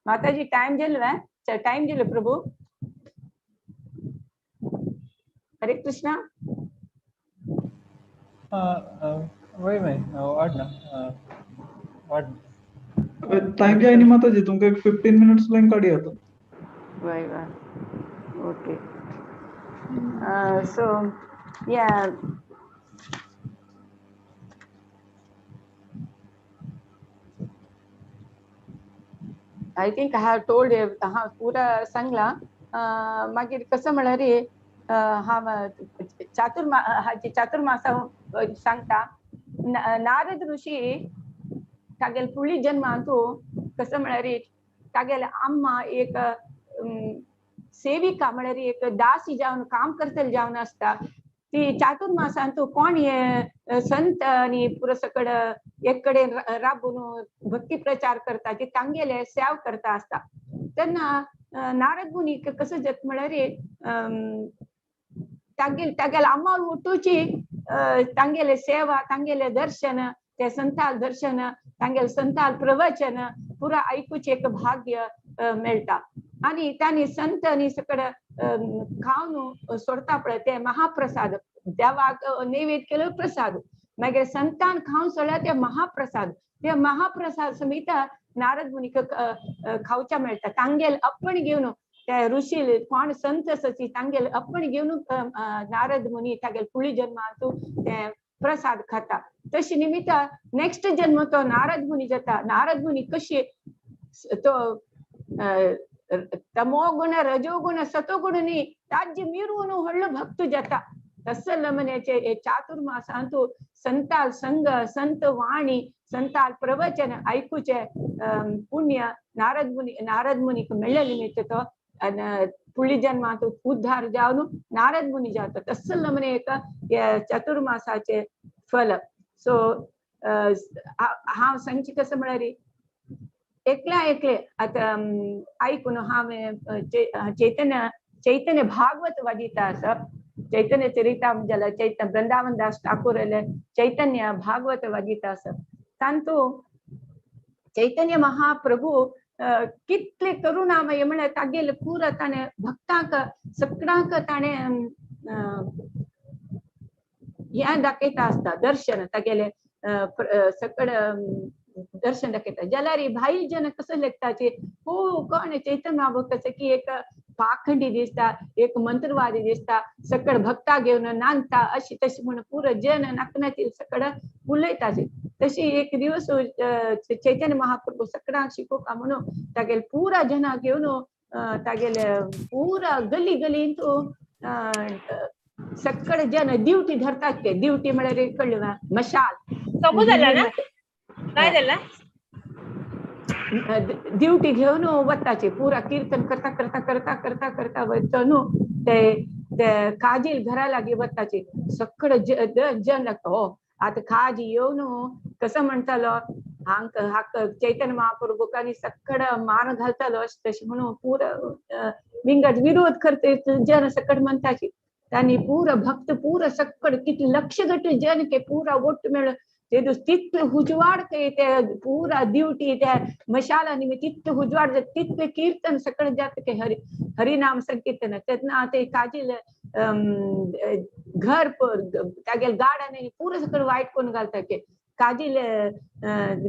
माताजी टाइम दिलो टाइम दिलो प्रभु. हरे कृष्णा. वय वाड ना वाड टाइम जाय माताजी तुमकां एक 15 मिनट्स लायन काडया. वय वय okay. So yeah I think I have told हांव पुरा सांगला. मागीर कसं म्हळ्यार हांव चातुर्मा हाचे चातुर्मासा सांगता. नारद ऋषी तागेले फुडली जन्मांतू कसं म्हळ्यार तागेले अम्मा एक सेविका म्हळ्यार एक दासी जावन काम करतले जावन आसता. ती चातुर्मासांतू कोण हे संत आनी पुरो सकड एक कडेन राबून भक्ती प्रचार करता ती तांगेले सेव करता आसता. तेन्ना नारद मुनीक कसं जाता म्हळ्यार तागेले तागेले अम्मा उठूची तांगेले सेवा तांगेले दर्शन ते संताल दर्शन तांगेले संताल प्रवचन पुरा आयकुचें एक भाग्य मेळटा. आनी तांणी संत आनी सकड खावन सोडता पळय ते महाप्रसाद देवाक नैवेद्य केलो प्रसाद मागीर संतान खावन सोडल्यार ते महाप्रसाद ते महाप्रसाद समेत नारद मुनीक खावच्या मेळटा. तांगेल आपण घेवन ते ऋषी कोण संत आसा ती तांगेले आपण घेवन नारद मुनी तागेले फुडले जन्मांतू ते प्रसाद खाता. तशी निमित्त नेक्स्ट जन्म तो नारद मुनी जाता. नारद मुनी कशी तो तमोगुण रजोगुण सतोगुण न्ही ताजे मिरून व्हडलो भक्त जाता. तसले मनेचे चातुर्मासांतू संताल संग संत वाणी संताल प्रवचन आयकुचे पुण्य नारद मुनीक मेळ्ळे निमित्त तो फुडले जन्मांत उद्धार जावन नारद मुनी जाता. तसले मने एक चतुर्मासाचे फल. सो हांव सांगची कसं म्हळ्यार एकल्या एकले आतां आयकून हांवें चैतन्य चैतन्य भागवत वाजिता आसा. चैतन्य चरिताम जाल्यार चैतन्य वृंदावन दास ठाकूर चैतन्य भागवत वाजिता आसा. तांतू चैतन्य महाप्रभू कितले करुणामय म्हळ्यार तागेले पुरा ताणें भक्तांक सगळ्यांक ताणें हें दाखयता आसता दर्शन तागेले सगळे दर्शन दाखयता. जाल्यार भाई जन कसो लेखताचे हो कोण चैतन्य महाप्रभू कसं की एक पाखंडी दिसता एक मंत्रवादी दिसता सगळ भक्ता घेवन नांदता अशी तशी म्हणून पुरो जन नाकनातील सगळं उलयताचे. तशी एक दिवस चैतन्य महाप्रभू सगळ्यांक शिकोवका म्हणून तागेले पुरा जना घेवन तागेले पुरा गली गलींत सगळे जन दिवटी धरतात. ते दिवटी म्हळ्यार कळ्ळें मशाल सोपो जाला ना काय जाला दिवटी घेवन वताचे पुरा कीर्तन करता करता करता करता करता वयता न्हू ते काजील घरा लागीं वताचे सगळे जन लागता. हो आतां काजी येवन कसो म्हणटालो हांक हाक चैतन्य महाप्रभूक आनी सगळं मान घालतालो अशें तशें म्हणून पुरा विंगड विरोध करते जन सगळे म्हणटाचे. तांणी पुरा भक्त पुरा सगळे कितले लक्ष गट जन के पुरा ओट मेळ ते दिवस तितले उजवाड ते पुरा दिवटी त्या मशाला निमित्त तितले उजवाड तितले कीर्तन सगळे जाता के हरि हरिनाम संकीर्तन. तेन्ना ते काजील घर तागेले गार्डन पुरा सगळें वायट करून घालता के काजील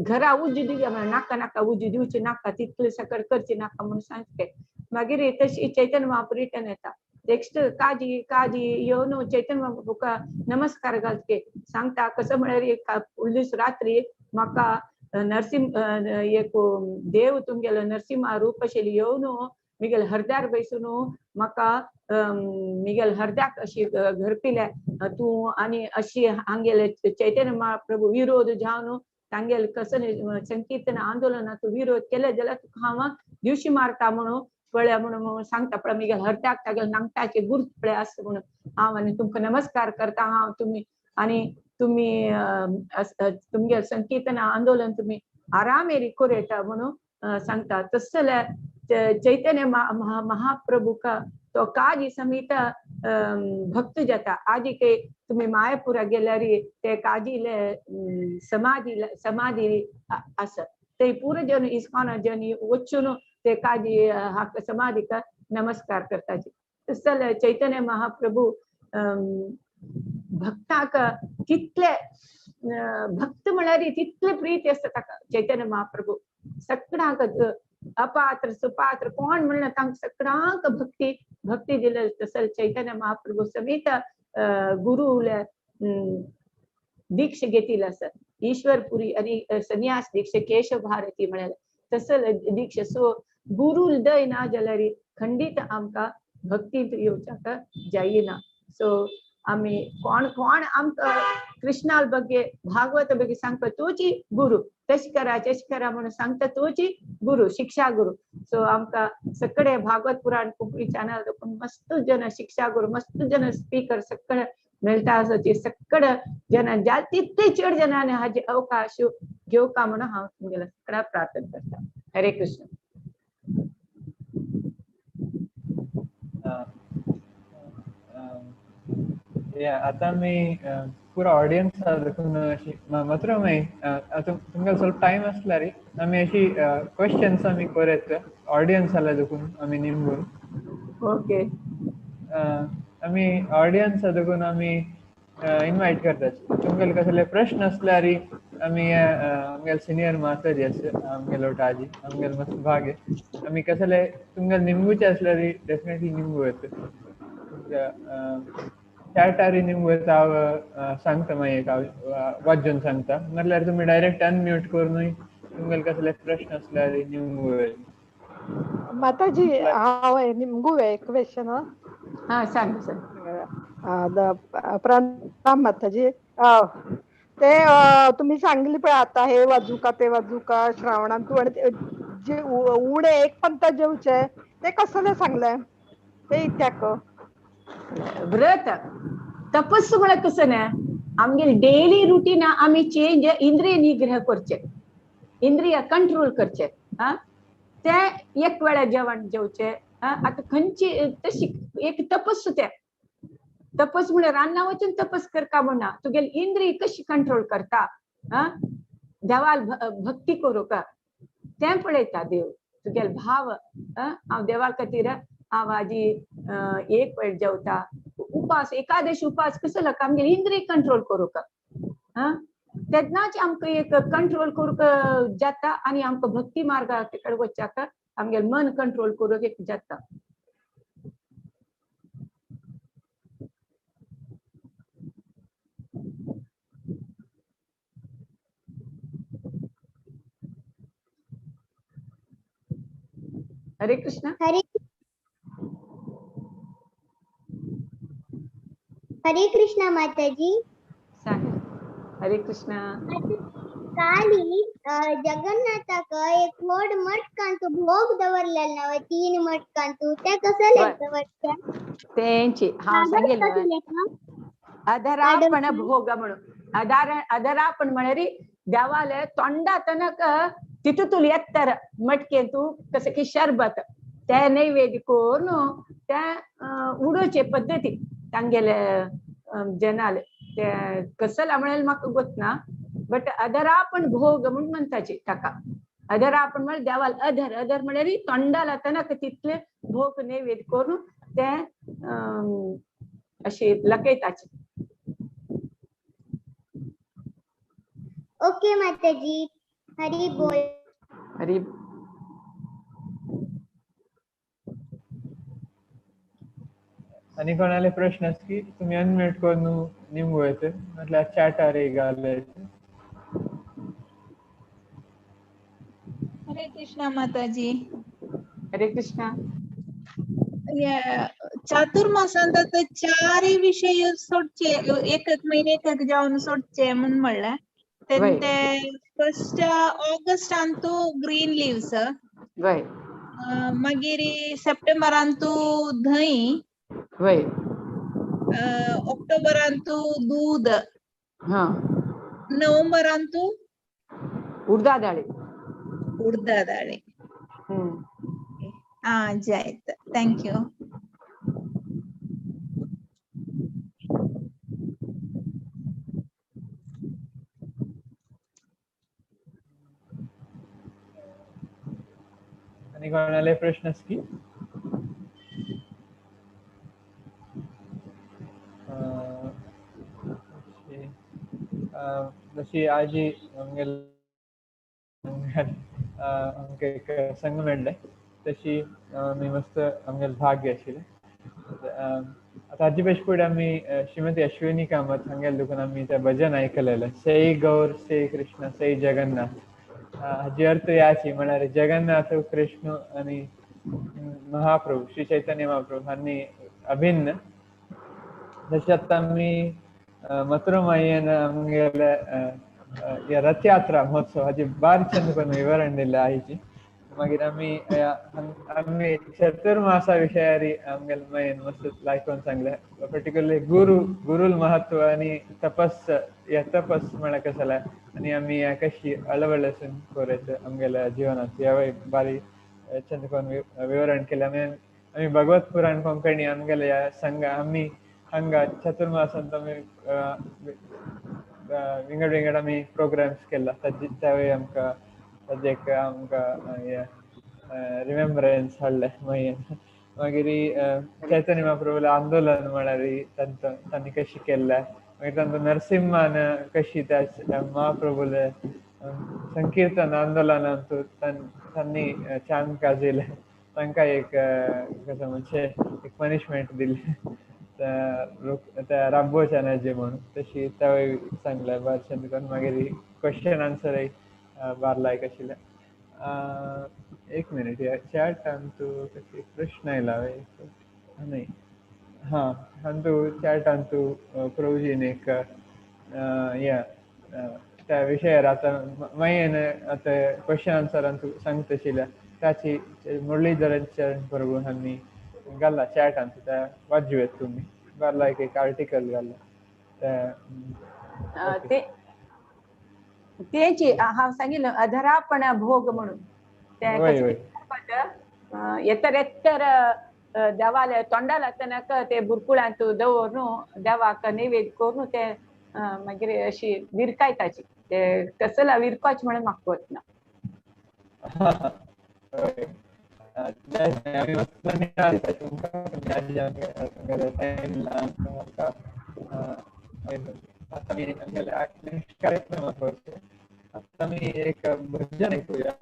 घरा उजू दिवया म्हणून नाका नाका उजू दिवचे नाका तितले सगळें करचे नाका म्हणून सांगते. मागीर तशी चैतन्य महाप्रभू रिटर्न येता. नेक्स्ट काजी काजी येवन चैतन्य महाप्रभूक नमस्कार घालते सांगता कसं म्हळ्यार फुडले दीस रात्री म्हाका नरसिंह एक देव तुमगेलो नरसिंहा रूप आशिल्ले येवन मिगेल हरद्यार बैसून म्हाका मिगेल हरद्याक अशी घरपिल्या तूं आनी अशी हांगेले चैतन्य महाप्रभू विरोध जावन तांगेले कसले संकीर्तन आंदोलनाचो विरोध केले जाल्यार तुका हांव दिवशी मारता म्हणून पळय म्हणून सांगता. पळय मिगेल हरद्याक तागेले नांगटाचे गुर्त पळय आसता म्हणून हांव आनी तुमकां नमस्कार करता. हांव तुमी आनी तुमी तुमगेले संकीर्तन आंदोलन तुमी आरामेरी कोरेता म्हणून सांगता. तसले चैतन्य महाप्रभूक तो काजी समेत भक्त जाता. आजी के तुमी मायापुरा गेल्यार ते काजीले समाधी समाधी आसा ते पुरो जन इस्कॉन जन वचून ते काजी हाका समाधीक नमस्कार करताचे. तसले चैतन्य महाप्रभू भक्ताक कितले भक्त म्हळ्यार तितले प्रीती आसता ताका चैतन्य महाप्रभू सगळ्यांक अपात्र सुपात्र कोण म्हणलं तांकां सगळ्यांक भक्ती भक्ती दिले. तसले चैतन्य महाप्रभू समेत गुरुले दीक्षा घेतिल्ली आसा ईश्वरपुरी आनी संन्यास दीक्षा केशव भारती म्हळ्यार तसले दीक्षा. सो गुरु दय ना जाल्यार खंडीत आमकां भक्तींत येवच्याक जायना. सो आमी कोण कोण आमकां कृष्णा ಬಗ್ಗೆ भागवत ಬಗ್ಗೆ सांगता तोची गुरु तशें करा तशें करा म्हणून सांगता तोची गुरु शिक्षा गुरु. सो आमकां सगळे भागवत पुराण कोंकणी चॅनल देखून मस्त जन शिक्षा गुरु मस्त जन स्पीकर सगळे मेळटा आसा ते सगळे जन तितले चड जनांनी हाजे अवकाश घेवका म्हणून हांव तुमगेल्या सगळ्या प्रार्थना करता. हरे कृष्ण. आता मी पुरा ऑडियन्स देखून अशी मात्र तुमकां ಸ್ವಲ್ಪ टाइम आसल्यार आमी अशी क्वेश्चन्स आमी करत ऑडियन्स आल्या देखून आमी निमगून. ओके आमी ऑडियन्स देखून आमी इनवायट करतात. तुमगेले कसले प्रश्न आसल्यार आमी आमगेले सिनियर माताजी आसा आमगेलो आजी आमगेले मस्त भाग्य आमी कसले तुमकां निमगुचे आसल्यार डेफिनेटली निमगू येता. चॅटारी निमगू येता हांव सांगता मागीर हांव वाजून सांगता, नाल्यार तुमी डायरेक्ट अनम्यूट करूनय तुमकां कसले प्रश्न आसल्यार निमगू येता. माताजी हांव निमगू एक क्वेश्चन. हा सांग सांग. प्रणाम माताजी. ते तुम्ही सांगली पण आता हे वाजू का ते वाजू का श्रावणांतू आणि जे उणे एक पंत जेवचे ते कसले सांगले ते इत्याक व्रत तपस्सु म्हळ्यार कसं ना आमगे डेली रुटीन आमी चेंज इंद्रिय निग्रह करचे, इंद्रिय कंट्रोल करचे. हा ते एक वेळा जेवण जेवचे. आतां खंयची तशी एक तपस्सु ते तपस म्हळ्यार रान्ना वचून तपस करका म्हणना, तुगेली इंद्रिय कशी कंट्रोल करता, देवाल भक्ती करूंक तें पळयता देव तुगेले भाव. हांव देवा खातीर हांव आजी एक वेळ जेवता, उपास एकादशी उपास कसो लागता आमगेली इंद्रिय कंट्रोल करूंक. तेन्नाच आमकां एक कंट्रोल करूंक जाता आनी आमकां भक्ती मार्गा कडेन वचच्याक आमगेलें मन कंट्रोल करूंक एक जाता. हरे कृष्ण. हरे हरे कृष्ण माताजी. हरे कृष्ण. काली जगन्नाथाक एक व्हड मटकांतू भोग दवरलेलो ना 3 मटकांतू, ते कसले दवरता तेंची हांव सांगेल अधरापण भोग म्हणून. अधरापण म्हळ्यार देवाले तोंडा तनक तितून येतर मटकेंतू कसं की शरबत ते नैवेद्य करून ते उडोवचे पद्दती तांगेले जनाले ते कसला म्हळ्यार म्हाका गोत ना, बट अधरापण भोग म्हूण म्हणटाचे ताका. अधरापण म्हळ्यार देवाल अधर अधर म्हळ्यार तोंडाला तनक तितले भोग नैवेद्य करून ते अशे लकयताचे. ओके माताजी. हरी बोल. हरी. आणि कोणाले प्रश्न की तुम्ही अनम्यूट करून निमगू येते, म्हटल्यार चॅटार घालले. हरे कृष्णा माताजी. हरे कृष्णा. चातुर्मासांत आता चारय विषय सोडचे, एक एक महिने एक एक जावन सोडचे म्हूण म्हणलें. ते फर्स्ट ऑगस्टांतू ग्रीन लिव्स, मागीर सप्टेंबरांतू धंय, ऑक्टोबरांतू दूध, नोव्हेंबरांतू उडदा दाळी. उडदा दाळी. हा जायत. Thank you. आणि कोणाले प्रश्न की जशी आजी आमकां एक संघ मेळ्ळें तशी आमी मस्त आमगेले भाग्य आशिल्लें. आतां हाजे पेक्षा फुडें आमी श्रीमती अश्विनी कामत हांगेले दुकान आमी तें भजन आयकलेलें, सै गौर सै कृष्ण सै जगन्नाथ. हाजी अर्थ याची म्हळ्यार जगन्नाथ कृष्ण आनी महाप्रभू श्री चैतन्य महाप्रभू हांणी अभिन्न. तशें आतां आमी मथुरमायेन आमगेले रथयात्रा महोत्सव हाजी बारीक चंद करून विवरण दिलें आयची. मागीर आमी आमी चतुर्मासा विशयारी आमगेले मायेन मस्त लायकोन सांगलें, पर्टिक्युलरली गुरू गुरुल महत्व आनी तपस या तपस म्हळ्यार कसलें आनी आमी कशी अळवळसून करूं आमगेल्या जिवनांत ह्यावय बारीक चंद करून विवरण केलें. आमी आमी भगवत पुराण कोंकणी आमगेले ह्या संघ आमी हांगा चतुर्मासांत आमी विंगड विंगड आमी प्रोग्राम्स केला ताजे आमकां ताजे एक आमकां रिमेम्बरन्स हाडलें मागीर. मागीर चैतन्य महाप्रभूलें आंदोलन म्हळ्यार तांणी कशें केल्लें, मागीर तांचो नरसिंहान कशी त्या महाप्रभूले संकीर्तन आंदोलनांतू तांणी चांद काजील तांकां एक कसं म्हणजे एक पनिशमेंट दिली त्या राबोच्या जे म्हणून तशी तेवूय सांगलें बारशें करून. मागीर क्वेश्चन आन्सरय बार लायक आशिल्लें. एक मिनिट, ह्या चॅटान तूं कशी प्रश्न आयला न्हय. हां, अंतू चॅटान तूं प्रभुजीन एक या त्या विशयार आतां मागीर आतां क्वेश्चन आन्सरान तूं सांगता आशिल्ल्या ताची मुरलीधरन चरण प्रभू हांणी घाल्ला चॅटान, त्या वाजूं तुमी बार लायक एक आर्टिकल घाल्ला ते तेची हांव सांगिल्लें अधरापण भोग म्हणून. ते एतर एतर देवाले तोंडाला तनक ते बुरकुळांत दवरून देवाक नैवेद्य करून ते मागीर अशी विरकायताची ते कसला विरकाच म्हणून म्हाका वतना. आता मी एक भजन ऐकूया.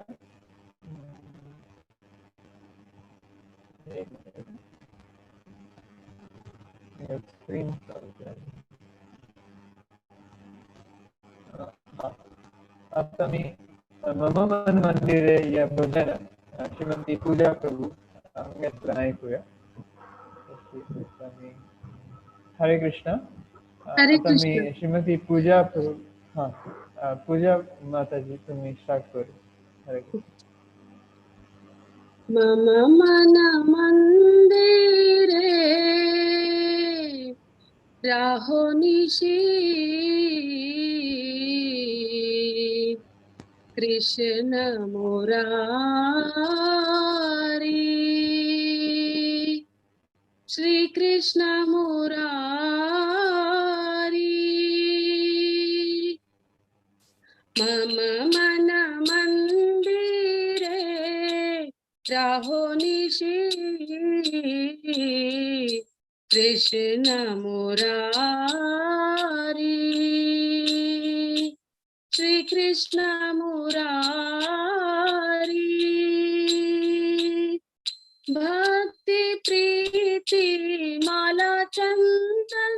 आता मी मम मन मंदिरे या भजन श्रीमती पूजा प्रभू घेतला ऐकूया. हरे कृष्ण. हरे आता मी कृष्ण. श्रीमती पूजा प्रभू, हा पूजा माताजी तुम्ही स्टार्ट करू. हरे कृष्ण. मम मन मंदिरे राहो निशी कृष्ण मुरारी, श्री कृष्ण मुरारी. मम मन मंदिरे राहो निशी कृष्ण मुरारी, श्री कृष्ण मुरारी. भक्ति प्रीति माला चंदन,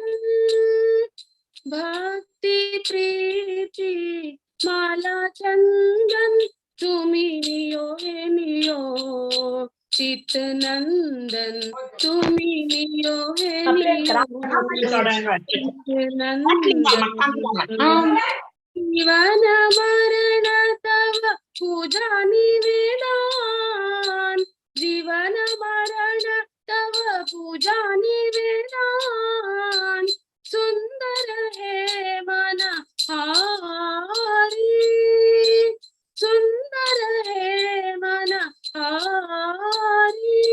भक्ति प्रीति माला चंदन, तुमी नियो हे नियो चित नंदन, तुमी नियो हे नियो चित नंदन. जीवन मरण तव पूजा निवेदान, जीवन मरण तव पूजा निवेदान. सुंदर है मन हारी, सुंदर है मन हारी.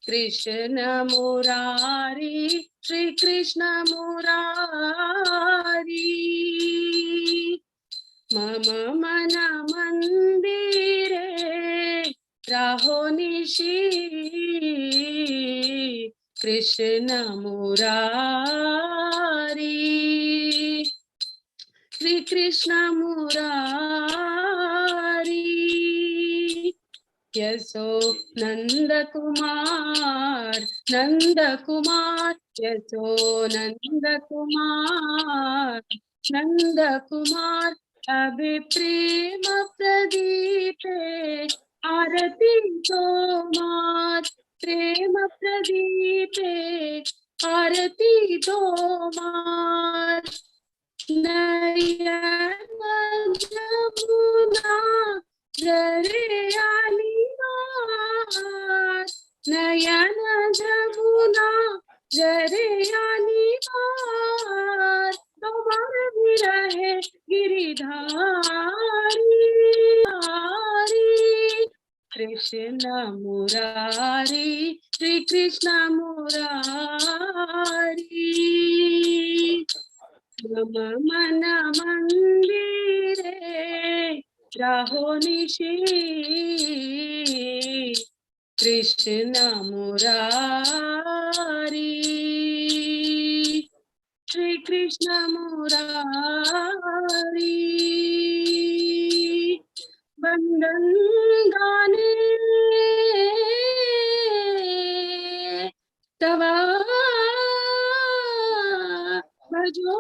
कृष्ण मुरारी, श्री कृष्ण मुरारी. मम मन मंदिरे राहो निशी कृष्ण मुरारी, श्री कृष्ण मुरारी. यसो नंद कुमार, नंद कुमार, यसो नंद कुमार, नंद कुमार. अभि प्रेम प्रदीपे आरती तोमार, प्रेम प्रदीपे आरती तोमार. नयन जमुना जरे आली वार, नयन जमुना जरे आली वार. तुम्हार विरहे गिरिधारी, कृष्ण मुरारी, श्री कृष्ण मुरारी. मम मन मंदिरे राहो निशी कृष्ण मुरारी, श्री कृष्ण मुरारी. केशवा भजो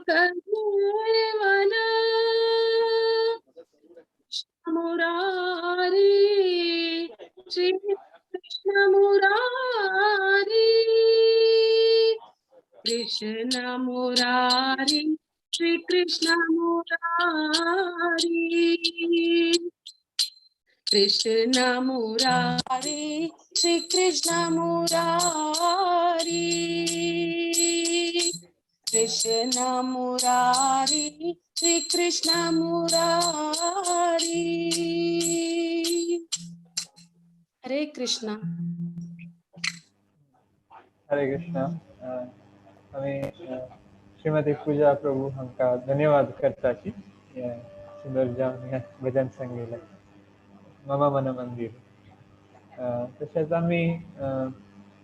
कलेवन कृष्ण मुरारी श्री कृष्ण मुरारी कृष्ण मुरारी श्री कृष्ण मुरारी कृष्ण मुरारी श्री कृष्ण मुरारी कृष्ण मुरारी श्री कृष्ण मुरारी। हरे कृष्णा। हरे कृष्णा। आमी श्रीमती पूजा प्रभू हांकां धन्यवाद करताची सुंदर जावन हें भजन सांगिल्लें मम मन मंदिर। तशेंच आमी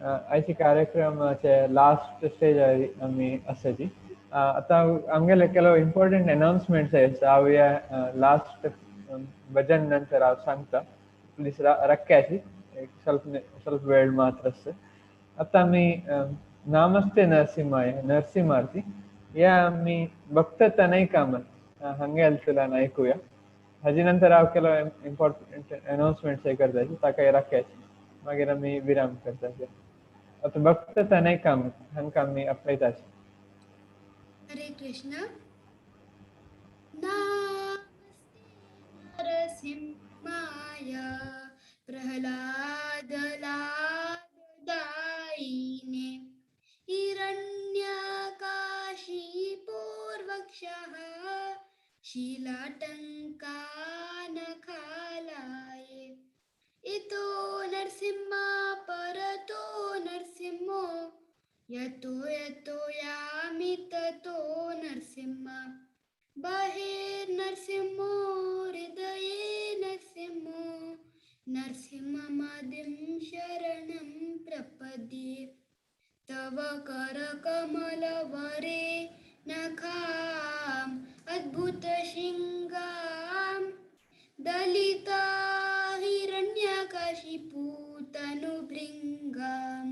आयचे कार्यक्रमाचे लास्ट स्टेज आमी आसाची। आतां आमगेले ಕೆಲವು इम्पॉर्टंट अनाउन्समेंट्स आसा, हांव ह्या लास्ट भजन नंतर हांव सांगता, प्लीज रक्याची ಸ್ವಲ್ಪ ಸ್ವಲ್ಪ वेळ मात्र आसा। आतां आमी नामस्ते नरसिंहाय नरसिंहारती ह्या आमी भक्त तनय कामत हांगा तुला आयकुया। हाजे नंतर हांव ಕೆಲವು इम्पॉर्टंट अनाउन्समेंट्स करताची, ताका राख्याची, मागीर आमी विराम करताची। आतां भक्त तनय कामत हांकां आमी आपयताची। हरे कृष्ण। नमस्ते नरसिंहाय प्रहलाद लाददायिने हिरण्यकाशीपूर्वक्षः शिलाटङ्कानखालाये इतो नरसिंह परतो नरसिंहो यतो यतो यामि ततो नरसिंह बहिर्नरसिंहो हृदये नरसिंहो नरसिंहमादिं शरणं प्रपद्ये तव करकमलवरे नखाम् अद्भुतशृङ्गां दलिता हिरण्यकशिपूतनुभृङ्गां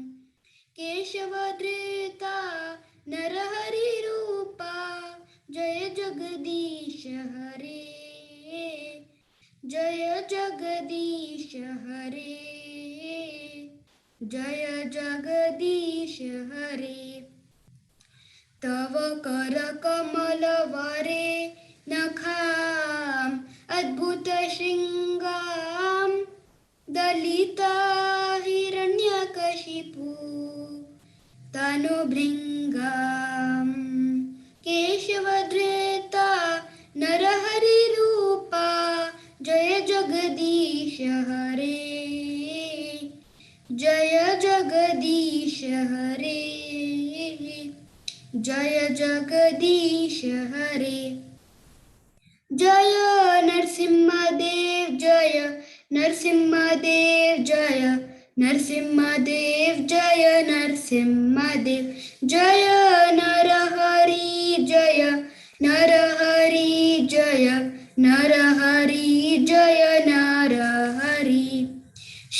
केशवधृता नरहरिरूपा जय जगदीश हरे जय जगदीश हरे जय जगदीश हरे। तव करकमलवरे नखाम् अद्भुतशृङ्गां दलिता हिरण्यकशिपु तनुभृङ्गां केशवधृता नरहरिरूपा जय जगदीश हरे जय जगदीश हरे जय जगदीश हरे। जय नरसिंहदेव जय नरसिंहदेव जय नरसिंहदेव जय नरसिंहदेव जय नरहरि जय नरहरि जय नरहरि जय नरहरि।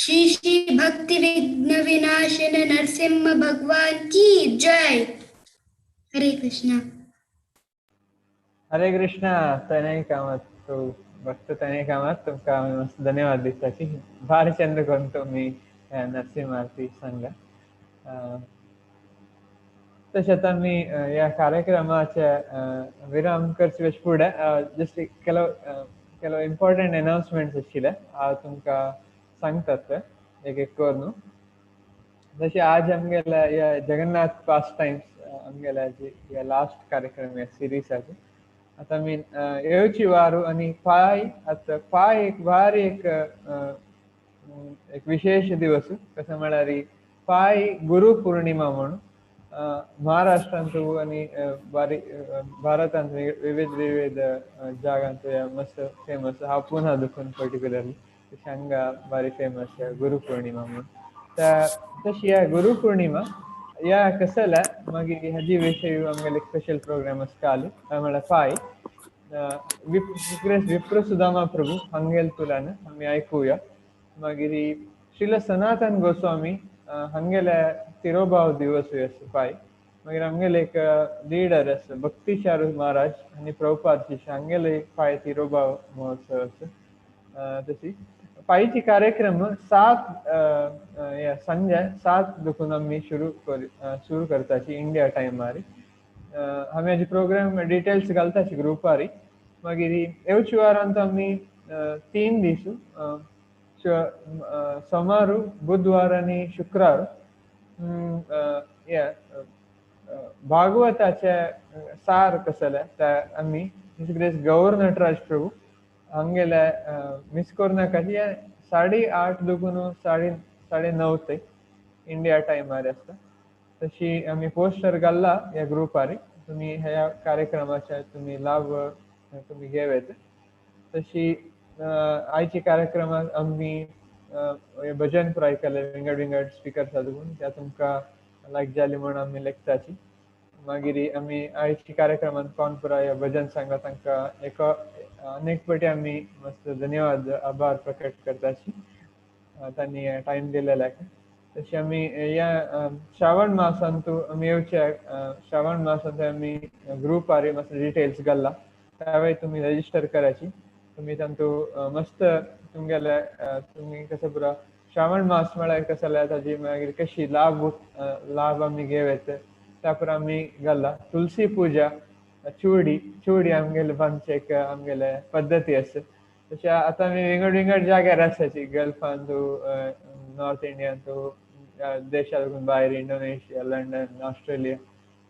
श्री श्री भक्ति विघ्न विनाशन नरसिंह भगवान की जय। हरे कृष्णा। हरे कृष्णा। तनय कामत प्रभू, भक्त तनय कामत तुमकां आमी मस्त धन्यवाद दिताची। भारी चंद करून तुमी नरसिंह आरती सांगला। तशेंच आमी ह्या कार्यक्रमाचे विराम करचे फुडें जस्ट ಕೆಲವು ಕೆಲವು इम्पॉर्टंट अनाउन्समेंट्स आशिल्ले हांव तुमकां सांगतात ते एक एक करून। जशें आज आमगेल्या ह्या जगन्नाथ पास टायम्स आमगेल्या जी लास्ट कार्यक्रम ह्या सिरिजाचे आतां आमी येवची वारू आनी पाय, आतां पाय एक भारी एक एक विशेष दिवस कसो म्हळ्यार पाय गुरु पूर्णिमा म्हणून महाराष्ट्रांत आनी बारी भारतांत विविध विविध जागांत मस्त फेमस हांव पुना देखून पर्टिक्युलरली हांगा बारी फेमस गुरु पूर्णिमा म्हणून। तशी ह्या गुरु पूर्णिमा ह्या कसल्या मागीर हाजी विशय आमगेले स्पेशल प्रोग्राम आसता म्हळ्यार पाय विप्र सुदामा प्रभू हांगेल तुलान आमी आयकुया। मागीर श्रील सनातन गोस्वामी हांगेले तिरोभाव दिवसूय आसा पाय. मागीर आमगेले एक लिडर आसा भक्तिचारू महाराज आनी प्रभुपाद शिष्य हांगेले पाय तिरोभाव महोत्सव आसा. तशी पायची कार्यक्रम 7 संजे 7 दुखून आमी सुरू करताची इंडिया टायमार. आमी हाजी प्रोग्राम डिटेल्स घालताची ग्रुपारी. मागीर येवच्या वारांत आमी 3 दीस सोमारू बुधवार आनी शुक्रार भागवताचे सार कसले ते आमी his grace गौर नटराज प्रभू हांगेले मिस करू नाका. 8:30 दुखून 9:30 ते इंडिया टायमार आसता. तशी आमी पोस्टर घाल्ला ह्या ग्रुपार, तुमी ह्या कार्यक्रमाचे तुमी लाभ तुमी घेवत. तशी आयच्या कार्यक्रमात आमी भजन पुराय केले विंगड विंगड स्पिकर्स दुखून त्या तुमकां लायक जाली म्हूण आमी लेखताची. मागीर आमी आयच्या कार्यक्रमात कोण पुराय भजन सांगला तांकां एक अनेक पटी आमी मस्त धन्यवाद आभार प्रकट करताची तांणी टायम दिलेल्याक. तशी आमी ह्या श्रावण मासांतू आमी येवच्या श्रावण मासांत आमी ग्रुपार मस्त डिटेल्स घाल्ला त्यावेळी तुमी रजिस्टर करायची. तुमी तांतू मस्त तुमगेले तुमी कसं पुरा श्रावण मास म्हळ्यार कसं जाल्यार ताजी मागीर कशी लाभ लाभ आमी घेवत त्या पुरा आमी घाल्ला. तुलसी पुजा चुडी चुडी आमगेले बांदचे एक आमगेले पद्दती आसा. तशें आतां आमी विंगड विंगड जाग्यार आसाची गल्फांतू नॉर्थ इंडियांतू देशांतून भायर इंडोनेशिया लंडन ऑस्ट्रेलिया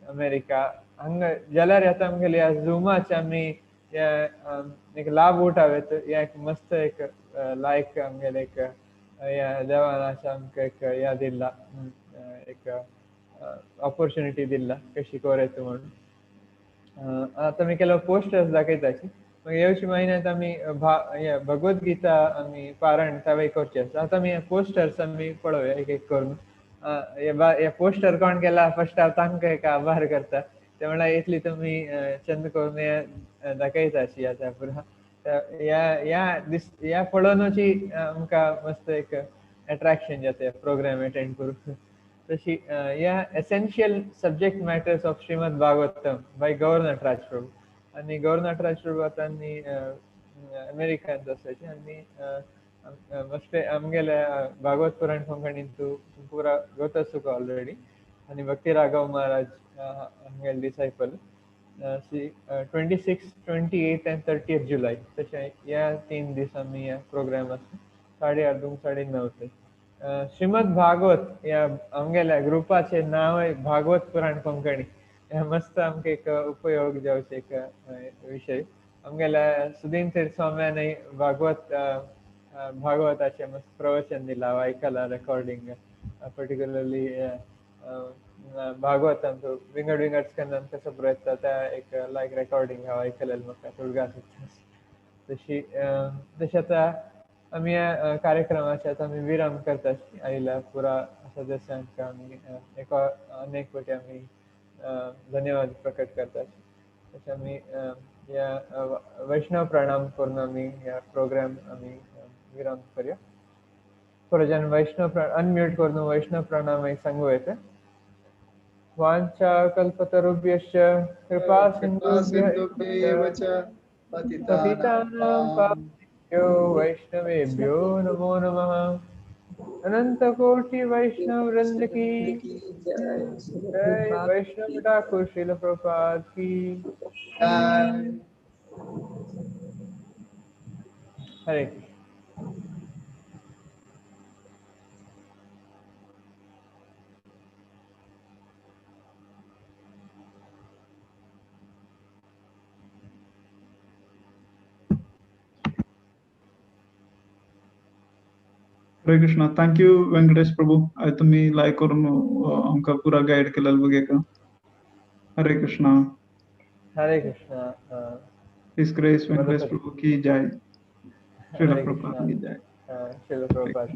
अमेरिका हांगा जाल्यार आतां आमगेले ह्या झुमाचे आमी एक लाभ उठावेत. ह्या एक मस्त एक लायक आमगेले एक ह्या देवान आमकां एक ह्या दिल्ला एक ऑपॉर्च्युनिटी दिल्ला कशी कोरेत म्हणून. आतां आमी केलो पोस्टर्स दाखयताची. मागीर येवच्या म्हयन्यांत आमी भगवद गीता आमी पारायण तावय करचे आसा. आतां आमी पोस्टर्स आमी पळोवया एक एक करून. हे पोस्टर कोण केला फर्स्ट हांव तांकां एक आभार करता ते म्हळ्यार इतली तुमी चंद करून हे दाखयताची आतां पुरा ह्या ह्या दीस ह्या पळोवनूची आमकां मस्त एक एट्रेक्शन जाता प्रोग्राम एटेंड करून. तशी ह्या essential subject matters of Shrimad Bhagavatam by Gaur Nataraj Prabhu. आनी गौर नटराज प्रभू आतां आनी अमेरिकांत आसाची आनी मस्त आमगेले भागवत पुराण कोंकणींतू पुरा गोत तुका ऑलरेडी. आनी भक्ती राघव महाराज आमगेले डिसायपल 26, 28 आनी 30 जुलय तशें ह्या 3 दीस आमी ह्या प्रोग्राम आसा 8:30 to 9:30 ते. श्रीमद भागवत ह्या आमगेल्या ग्रुपाचें नांव भागवत पुराण कोंकणी. ह्या मस्त आमकां एक उपयोग जावचें एक विशय. आमगेल्या सुदीन तीर्थ स्वाम्यानय भागवत भागवताचें मस्त प्रवचन दिलां हांव आयकलां रेकॉर्डिंग पर्टिक्युलरली भागवतांत विंगड विंगड स्कंदान कसो बरयता त्या एक लायक रेकॉर्डिंग हांव आयकलेलें म्हाका उडगास येता. तशी तशें आतां आमी ह्या कार्यक्रमाचे आतां आमी विराम करता आयल्या पुरा सदस्यांक आमी एक अनेक पटी आमी धन्यवाद प्रकट करता. तशें आमी ह्या वैष्णव प्रणाम करून आमी ह्या प्रोग्राम आमी विराम करया. थोडे जाण वैष्णव अनम्यूट करून वैष्णव प्रणाम सांगू येता. वाञ्छा कल्पतरुभ्यश्च कृपा सिन्धुभ्य एव च पतितानां पावनेभ्यो वैष्णवेभ्यो नमो नमः. अनंत कोटि वैष्णव वृंद की जय. वैष्णव ठाकुर श्रील प्रभुपाद की हरे कृष्ण. हरे Krishna. Thank you Venkatesh Prabhu. तुम्ही लायक करून आमकां पुरा गायड केलेलं बघे का. हरे कृष्णा. हरे Krishna. His grace Venkatesh Prabhu की जय. श्रील प्रभुपाद की जय. श्रील प्रभुपाद.